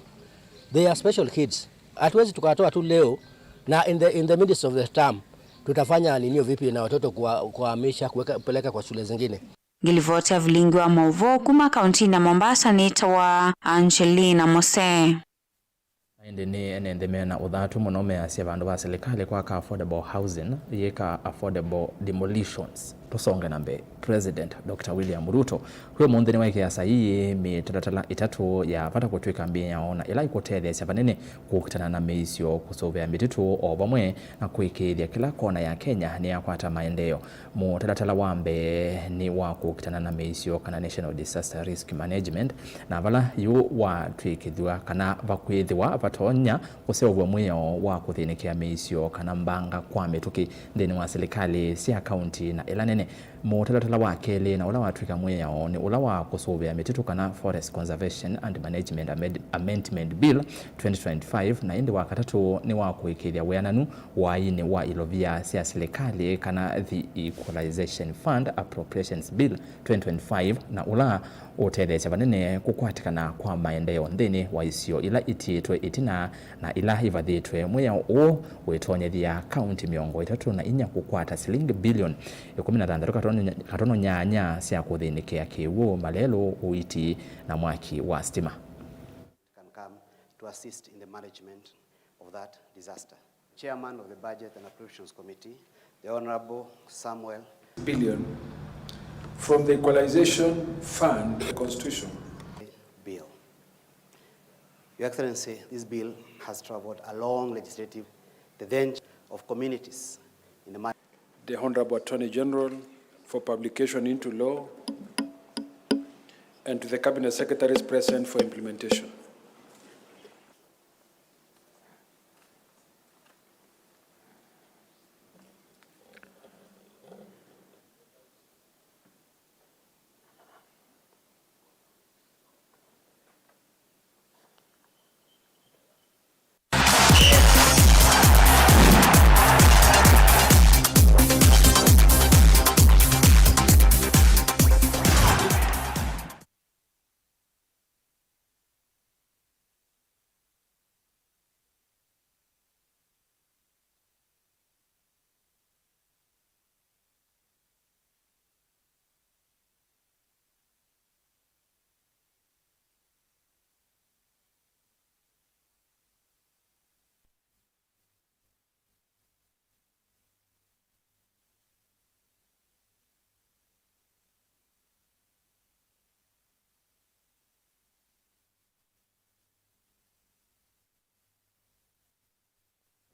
They are special kids. Hatuwezi tukawatoa tu leo na in the, in the midst of the term tutafanya ninio vipi na watoto kuwa-, kuwahamisha, kuweka, kupeleka kwa shule zingine. Ngĩlivoti ya vilingi wa maũvoo kuma kauntinĩ ya Mombasa nĩtawa Angelina Mose. Na ĩndĩ nĩ ene nthĩ mena ũthatu mũno measya vandũ va silikalĩ kwaka affordable housing, yĩka affordable demolitions. Tũsonge na mbee. President Doctor William Ruto kwĩ ũmũnthĩ nĩwaĩkĩa saii mĩtalatala ĩtatũ ya vata kũtw'ĩka mĩao na ĩla ĩkũtetheesya vanene kũkitana na mĩisyo, kũsũvĩa mĩtitũ, o vamwe na kũĩkĩĩthya kĩla kona ya Kenya nĩyakwata maendeeo. Mũtalatala wa mbee nĩ wa kũkitana na mĩisyo, kana National Disaster Risk Management, na vala yu watw'ĩkĩthw'a kana vakwĩthĩwa vatonya kũseũvw'a mwĩao wa kũthĩnĩkĩa mĩisyo kana mbanga kwa mĩtũkĩ nthĩnĩ wa silikalĩ sya kaunti na ĩla nene. Mũtalatala wa kelĩ, na ũla watw'ĩka mwĩao, nĩ ũla wa kũsũvĩa mĩtitũ kana Forest Conservation and Management Amed-, Amendment Bill twenty twenty-five, na ĩndĩ wa katatũ nĩ wa kũĩkĩĩthya wĩananu wainĩ wa ilovia sya silikalĩ kana the Equalization Fund Appropriations Bill twenty twenty-five, na ũla ũtetheesya vanene kũkwatĩkana kwa maendeeo nthĩnĩ wa isio ila itiĩtwe ĩtina na ila ivathĩtwe. Mwĩao ũũ wĩtonyethya kaunti mĩongo ĩtatũ na inya kũkwata silingi bilioni ĩkũmi na thanthatũ katono nyanya sya kũthĩnĩkĩa kĩw'ũ, malelũ, ũiiti, na mwaki wa sitima. Can come to assist in the management of that disaster. Chairman of the Budget and Appropriations Committee, the Honorable Samuel billion from the Equalization Fund, the Constitution. Bill. Your Excellency, this bill has traveled a long legislative, the bench of communities in the ma- The Honorable Attorney General for publication into law, and to the Cabinet Secretaries present for implementation.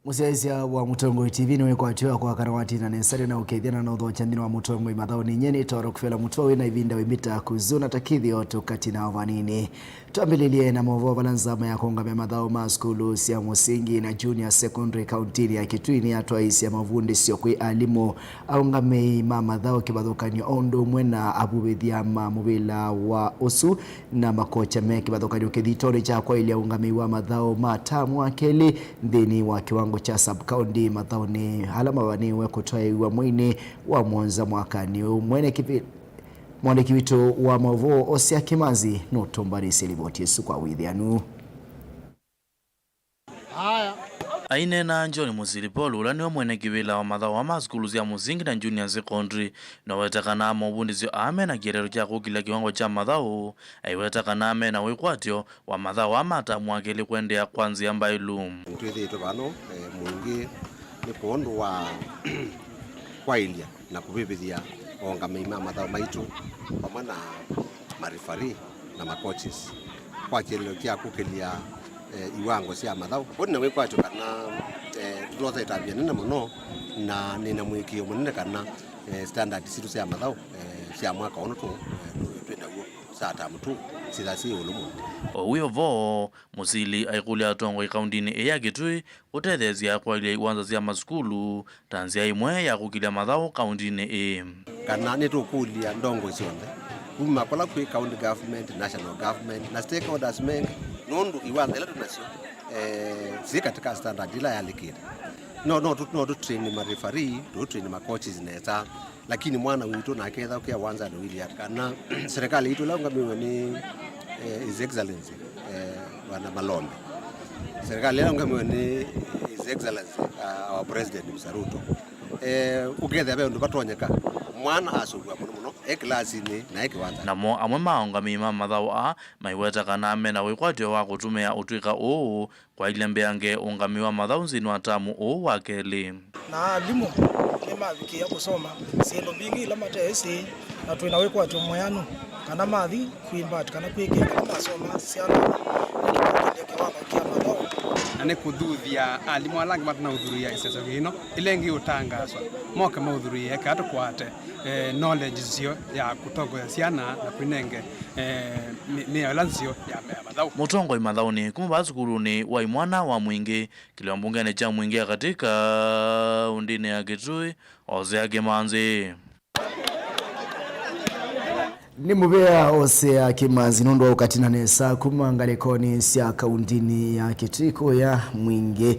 Mũsyaĩĩsya wa Mũtongoi T V nĩwĩkwatyo wakwa kana watina nesa na ũkethya na nothokya nthĩnĩ wa Mũtongoi mathaũnĩ. Nyie nĩ Toro Kufela Mũtwa wĩ na ĩvinda wĩmbĩta kũzũ na takĩthyo tũkatina vanini. Twambĩlĩlye na maũvoo vala nzama ya kũũngamĩa mathaũ ma sukulu sya mũsingi na junior secondary kauntinĩ ya Kitui nĩyatwaĩĩsya mavundĩsyo kwĩ alimũ, aũngamĩi ma mathaũ kĩvathũkany'o o ũndũ ũmwe na avuvĩthya ma mũvĩla wa ũsu na makokya me kĩvathũkany'o kĩthitonĩ kya kwaĩlya ũũngamĩi wa mathaũ ma tamu wa kelĩ nthĩnĩ wa kĩwango kya sub-county mathaũnĩ ala mavanĩĩwe kũtwaĩĩw'a mweinĩ wa mũonza mwakanĩ ũũ. Mwene kĩvĩ-, mwandĩki witũ wa maũvoo Osia Kĩmanzi nũtũmbanĩsye livoti ĩsu kwa wĩthĩanu. Aya. Aineena John Mũsili Paul, ũla nĩwe mwene kĩvĩla wa mathaũ ma sukulu sya mũsingi na junior secondary, noweta kana movundĩsyo aa mena kĩeleelo kya kũkĩlya kĩwango kya mathaũ, aiweta kana mena wĩkwatyo wa mathaũ aa ma tamu wa kelĩ kũendeea kwa nzĩa mbaĩlu. Nĩtwĩthĩĩtwe vano, eh, mũingĩ nĩ kwondũ wa kwaĩlya na kũvĩvĩthya aũngamĩi ma mathaũ maitũ vamwe na marefari na macoaches kwa kĩeleelo kya kũkĩlya, eh, iwango sya mathaũ. Kũu nĩ na wĩkwatyo kana, eh, tũtosa ĩtambya nene mũno, na nĩ na mũĩkĩĩo mũnene kana, eh, standard sitũ sya mathaũ, eh, sya mwaka ũno tũ, eh, twĩ naw'o sya tamu tũ sitha syĩ ĩũlũ mũno. O wĩ o vo, Mũsili aikũlya atongoi kauntinĩ ĩĩ ya Kitui kũtetheesya kwaĩlya iwanza sya masukulu ta nzĩa ĩmwe ya kũkĩlya mathaũ kauntinĩ ĩĩ. Kana nĩtũkũlya ndongoi syonthe kuma kũla kwĩ county government, national government na stakeholders mengĩ, nũndũ iwanza ila twĩ nasyo, eh, syĩ katika standard ila yalĩkĩte. No, no tũ, no tũtrain marefari, tũtrain macoaches nesa, lakini mwana witũ nake ethaukia wanzani wili ati kana serikali itũ ĩla ũngamĩwe nĩ, eh, His Excellency, eh, Bwana Malombe, serikali ĩla ũngamĩwe nĩ His Excellency, uh, our President Mister Ruto, eh, ũkethĩa ve ũndũ vatonyeka mwana asũvua mũno mũno e kĩlasinĩ na e kĩwanzanĩ. Namo amwe ma aũngamĩi ma mathaũ aa maiweta kana mena wĩkwatyo wa kũtũmĩa ũtw'ĩka ũũ kwaĩlya mbeange ũũngamĩi wa mathaũ nzĩnĩ wa tamu ũũ wa kelĩ. Na alimũ nĩmavikĩĩa kũsoma syĩndũ mbingĩ ila mateesĩ, na twĩ na wĩkwatyo mweanu kana mathi kwĩmbat kana kwĩkĩa kana masoma syana nĩtũkakĩlya kĩwango kya mathaũ. Na nĩ kũthuthya alimũ ala angĩ matanaũthurĩa ĩseso ĩno ĩla ĩngĩ ũtangaswa, moke maũthurĩe eka tũkwate, eh, knowledge nzeo ya kũtongoesya syana na kwĩnenge, eh, mĩ-, mĩao ĩla nzeo ya, ya mathaũ. Mũtongoi mathaũnĩ kuma vaa sukulunĩ wa imwana wa Mwingĩ, kĩlĩo mbungeni kya Mwingĩ ya Katĩ kaũntĩnĩ ya Kitui, Osia Kĩmanzi. Nĩ mũvea Osia Kĩmanzi nũndũ wa ũkatina nesa kuma ngalĩkonĩ sya kaũntĩnĩ ya Kitui kũya Mwingĩ.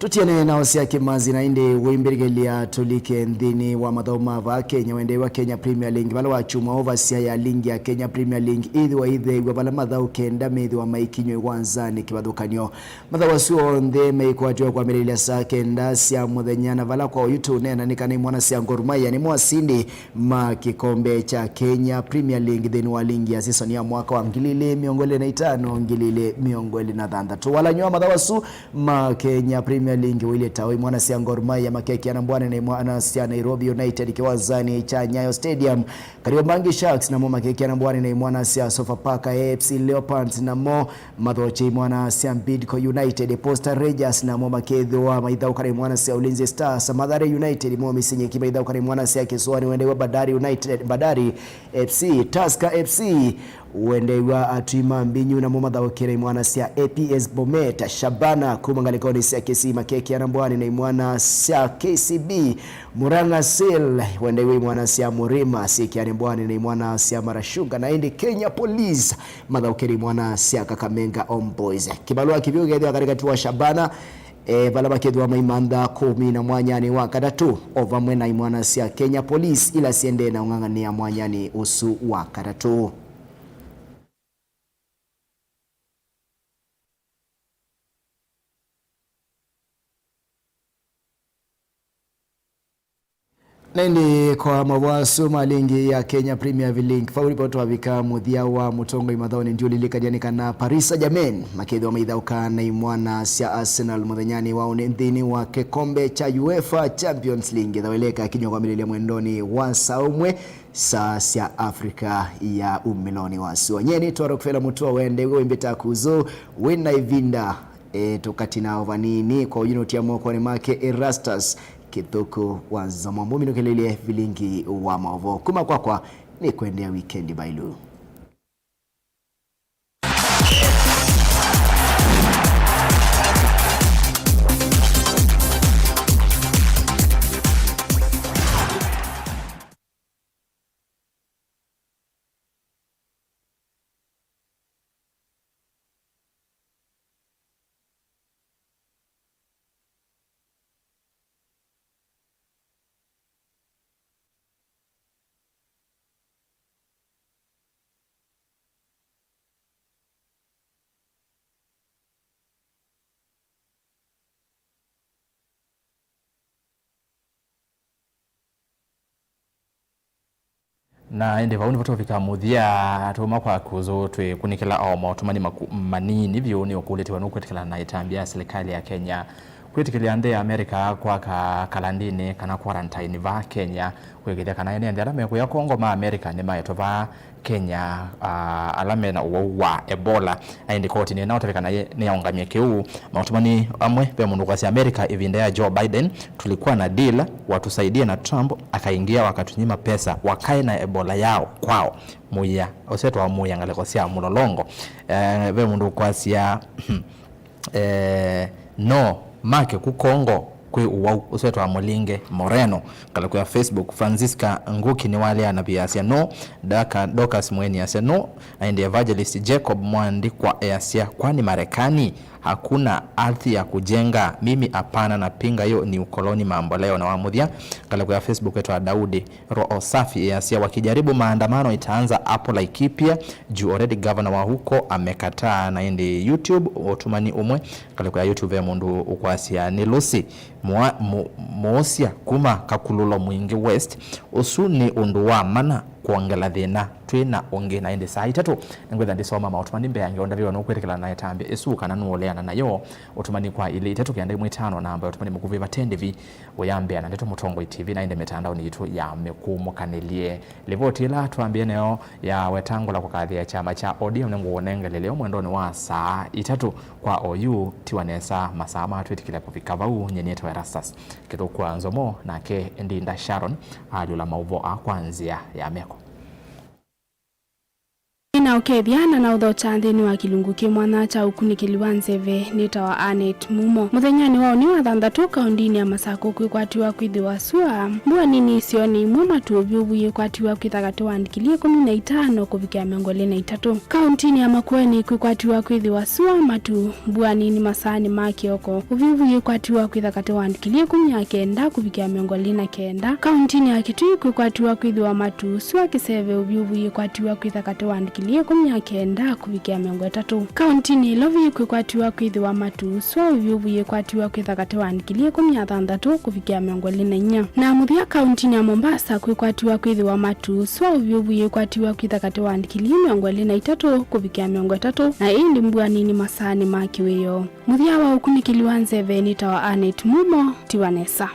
Tũtianĩe na Osia Kĩmanzi na ĩndĩ wĩmbĩlĩkĩlya tũlike nthĩnĩ wa mathaũ ma vaa Kenya, wendeew'a Kenya Premier League, vala wakyumwa ovasya ya lingi ya Kenya Premier League ĩthĩwa ĩtheew'a vala mathaũ kenda methĩwa maikinywa iwanzanĩ kĩvathũkany'o. Mathaũ asu onthe maikwatĩwa kwambĩlĩlya saa kenda sya mũthenya, na vala kwa oyu tũneena nĩ kana imwana sya Gor Mahia nĩmo asindi ma kĩkombe kya Kenya Premier League nthĩnĩ wa lingi ya season ya mwaka wa ngili ilĩ mĩongo ĩlĩ na itano, ngili ilĩ mĩongo ĩlĩ na thanthatũ. Walany'o wa mathaũ asu ma Kenya Premier League ũilyĩ ta ũũ: imwana sya Gor Mahia makekĩana mbũanĩ na imwana sya Nairobi United kĩwanzanĩ kya Nyayo Stadium. Kariobangi Sharks namo makekĩana mbũanĩ na imwana sya Sofapaka A F C Leopards, namo mathokye imwana sya Bidco United. Posta Rangers namo makethĩwa maithaũka na imwana sya Ulinzi Stars. Mathare United mo mĩsyĩnĩ ĩngĩ maithaũka na imwana sya Kĩsũanĩ, wendeew'a Bandari United, Bandari F C. Tusker F C wendeew'a Atui ma Mbinyu, namo mathaũkĩe na imwana sya A P S Bomet. Shabana kuma ngalĩkonĩ sya Kisii makekĩana mbũanĩ na imwana sya K C B. Murang'a Seal wendeew'a imwana sya Murima syĩkĩane mbũanĩ na imwana sya Marashunga, na ĩndĩ Kenya Police mathaũkĩe na imwana sya Kakamega Homeboys. Kĩvalũa kĩvyũ kĩkethĩwa katĩkatĩ wa Shabana, e, vala makethĩwa maimantha kũmina mwanyanĩ wa katatũ, o vamwe na imwana sya Kenya Police ila syendee na ũng'ang'anĩa mwanyanĩ ũsu wa katatũ. Na ĩndĩ kwa mavoo asu ma lingi ya Kenya Premier League, vau nĩvo twavika mũthya wa mũtongoi mathaũnĩ. Ndiũlilikany'a nĩ kana Paris Saint-Germain makethĩwa maithaũka na imwana sya Arsenal mũthenyanĩ wa ũnĩ nthĩnĩ wa kĩkombe kya UEFA Champions League, ĩthaũ ĩla ĩkakinywa kwambĩlĩlya mwendonĩ wa saa ũmwe, saa sya Africa ya umĩlonĩ wa sua. Nyie nĩ Toro Kufela Mũtwa, wendeew'a wĩmbĩta Kuzo, wĩ na ĩvinda E, tũkatina o vanini, kwa ũyũ nũtia mokonĩ make Erastus Kĩthũkũ wa Nzomo, mũminũkĩlĩlye vilingi wa maũvoo. Kuma kwakwa, nĩ kwendea wikendi mbailu. Na ĩndĩ vau nĩvo tũvika mũthya, tũma kwa kũzũ twĩkunĩkĩla o maũtũmani maku manini vyũ nĩ ũkũlĩtĩwe nũkwĩtĩkĩla na ĩtambya ya silikalĩ ya Kenya kwĩtĩkĩlya nthĩ ya Amerika kwaka kalandini kana quarantine va Kenya, kwĩkĩthya kana ene nthĩ ala mekũya Kongo ma Amerika nĩmaetwe va Kenya, ah, ala mena ũwau wa Ebola. Na ĩndĩ koti nĩnaũtavĩka naye nĩyaũngamie kĩu. Maũtũmani amwe, ve mũndũ ũkwasya Amerika ĩvinda ya Joe Biden, tulikuwa na deal, watusaidie na Trump akaingia wakatunyima pesa, wakae na Ebola yao kwao. Mũya, ũsetwa mũya ngalĩko sya mũlolongo. Eh, ve mũndũ ũkwasya, eh, no make ku Kongo kwĩ ũwau ũsetwa Mũlinge Moreno. Ngalĩko ya Facebook, Francisca Nguki nĩwaleana vyũ asya no, Daka-, Dorcas Mweni asya no, na ĩndĩ Evangelist Jacob Mwandĩkwa easya kwani Marekani hakuna ardhi ya kujenga? Mimi hapana, napinga hiyo ni ukoloni mamboleo. Na wa mũthya, ngalĩko ya Facebook etwa Daudi Roho Safi easya wakijaribu maandamano itaanza hapo Laikipia, juu already governor wa huko amekataa. Na ĩndĩ YouTube, ũtũmani ũmwe, ngalĩko ya YouTube ve mũndũ ũkwasya nĩ Lucy Mwa-, Mu-, Muusya kuma Kakululo Mwingi West, ũsu nĩ ũndũ wa mana kwongela thĩna twĩ na ũngĩ. Na ĩndĩ saa itatũ nĩngwĩtha ndisoma maũtũmani mbee ya ngeo ndaviwa nũkwĩtĩkĩla na ĩtambya ĩsu kana nũũleana nayo. Ũtũmani kwa ilĩ itatũ kenda ĩmwe ĩtano, namba ya ũtũmani mũkuvĩ vate ndĩvi. Ũyambĩa na Ndeto Mũtongoi T V na ĩndĩ mĩtandaonĩ yitũ ya mĩkũmũkanĩlye. Livoti ĩla twambĩe nayo ya wetangũla kũkathĩa kyama kya O D M nĩngũũnengele lĩu mwendonĩ wa saa itatũ kwa oyu. Tiwa nesa masaa ma twĩtĩkĩle kũvika vau. Nyie nĩtwa Erastus Kĩthũkũ wa Nzomo, nake Ndinda Sharon alyũla maũvoo aa kwa nzĩa ya meko. Nĩnaũkethya na naũthokya nthĩnĩ wa kĩlungu kĩ mwanya kya ũkunĩkĩli wa nzeve. Nĩtawa Annet Mumo. Mũthenyanĩ wa ũnĩ wa thanthatũ, kaũndĩnĩ ya Masakũ kwĩkwatiwa kwĩthĩwa sua. Mbua nini isionĩ imwe matu ũvyũvu yĩkwatiwa kwĩtha katĩ wa ndikili ĩkũmi na itano kũvikĩa mĩongo ĩlĩ na itatũ. Kaũntĩnĩ ya Makueni kwĩkwatiwa kwĩthĩwa sua matu, mbua nini masaanĩ ma kĩoko. Ũvyũvu yĩkwatiwa kwĩtha katĩ wa ndikili ĩkũmi na kenda kũvikĩa mĩongo ĩlĩ na kenda. Kaũntĩnĩ ya Kitui kwĩkwatiwa kwĩthĩwa matu, sua kĩseve, ũvyũvu yĩkwatiwa kwĩtha katĩ wa ndikili ĩkũmi na kenda kũvikĩa mĩongo ĩtatũ. Kaũntĩnĩ ya Ilovi kwĩkwatiwa kwĩthĩwa matu, sua ũvyũvu yĩkwatiwa kwĩtha katĩ wa ndikili ĩkũmi na thanthatũ kũvikĩa mĩongo ĩlĩ na inya. Na mũthya kaũntĩnĩ ya Mombasa kwĩkwatiwa kwĩthĩwa matu, sua ũvyũvu yĩkwatiwa kwĩtha katĩ wa ndikili mĩongo ĩlĩ na itatũ kũvikĩa mĩongo ĩtatũ, na ĩndĩ mbua nini masaanĩ ma kĩwĩoo. Mũthya wa ũkunĩkĩli wa nzeve nĩtawa Annet Mumo, tiwa nesa.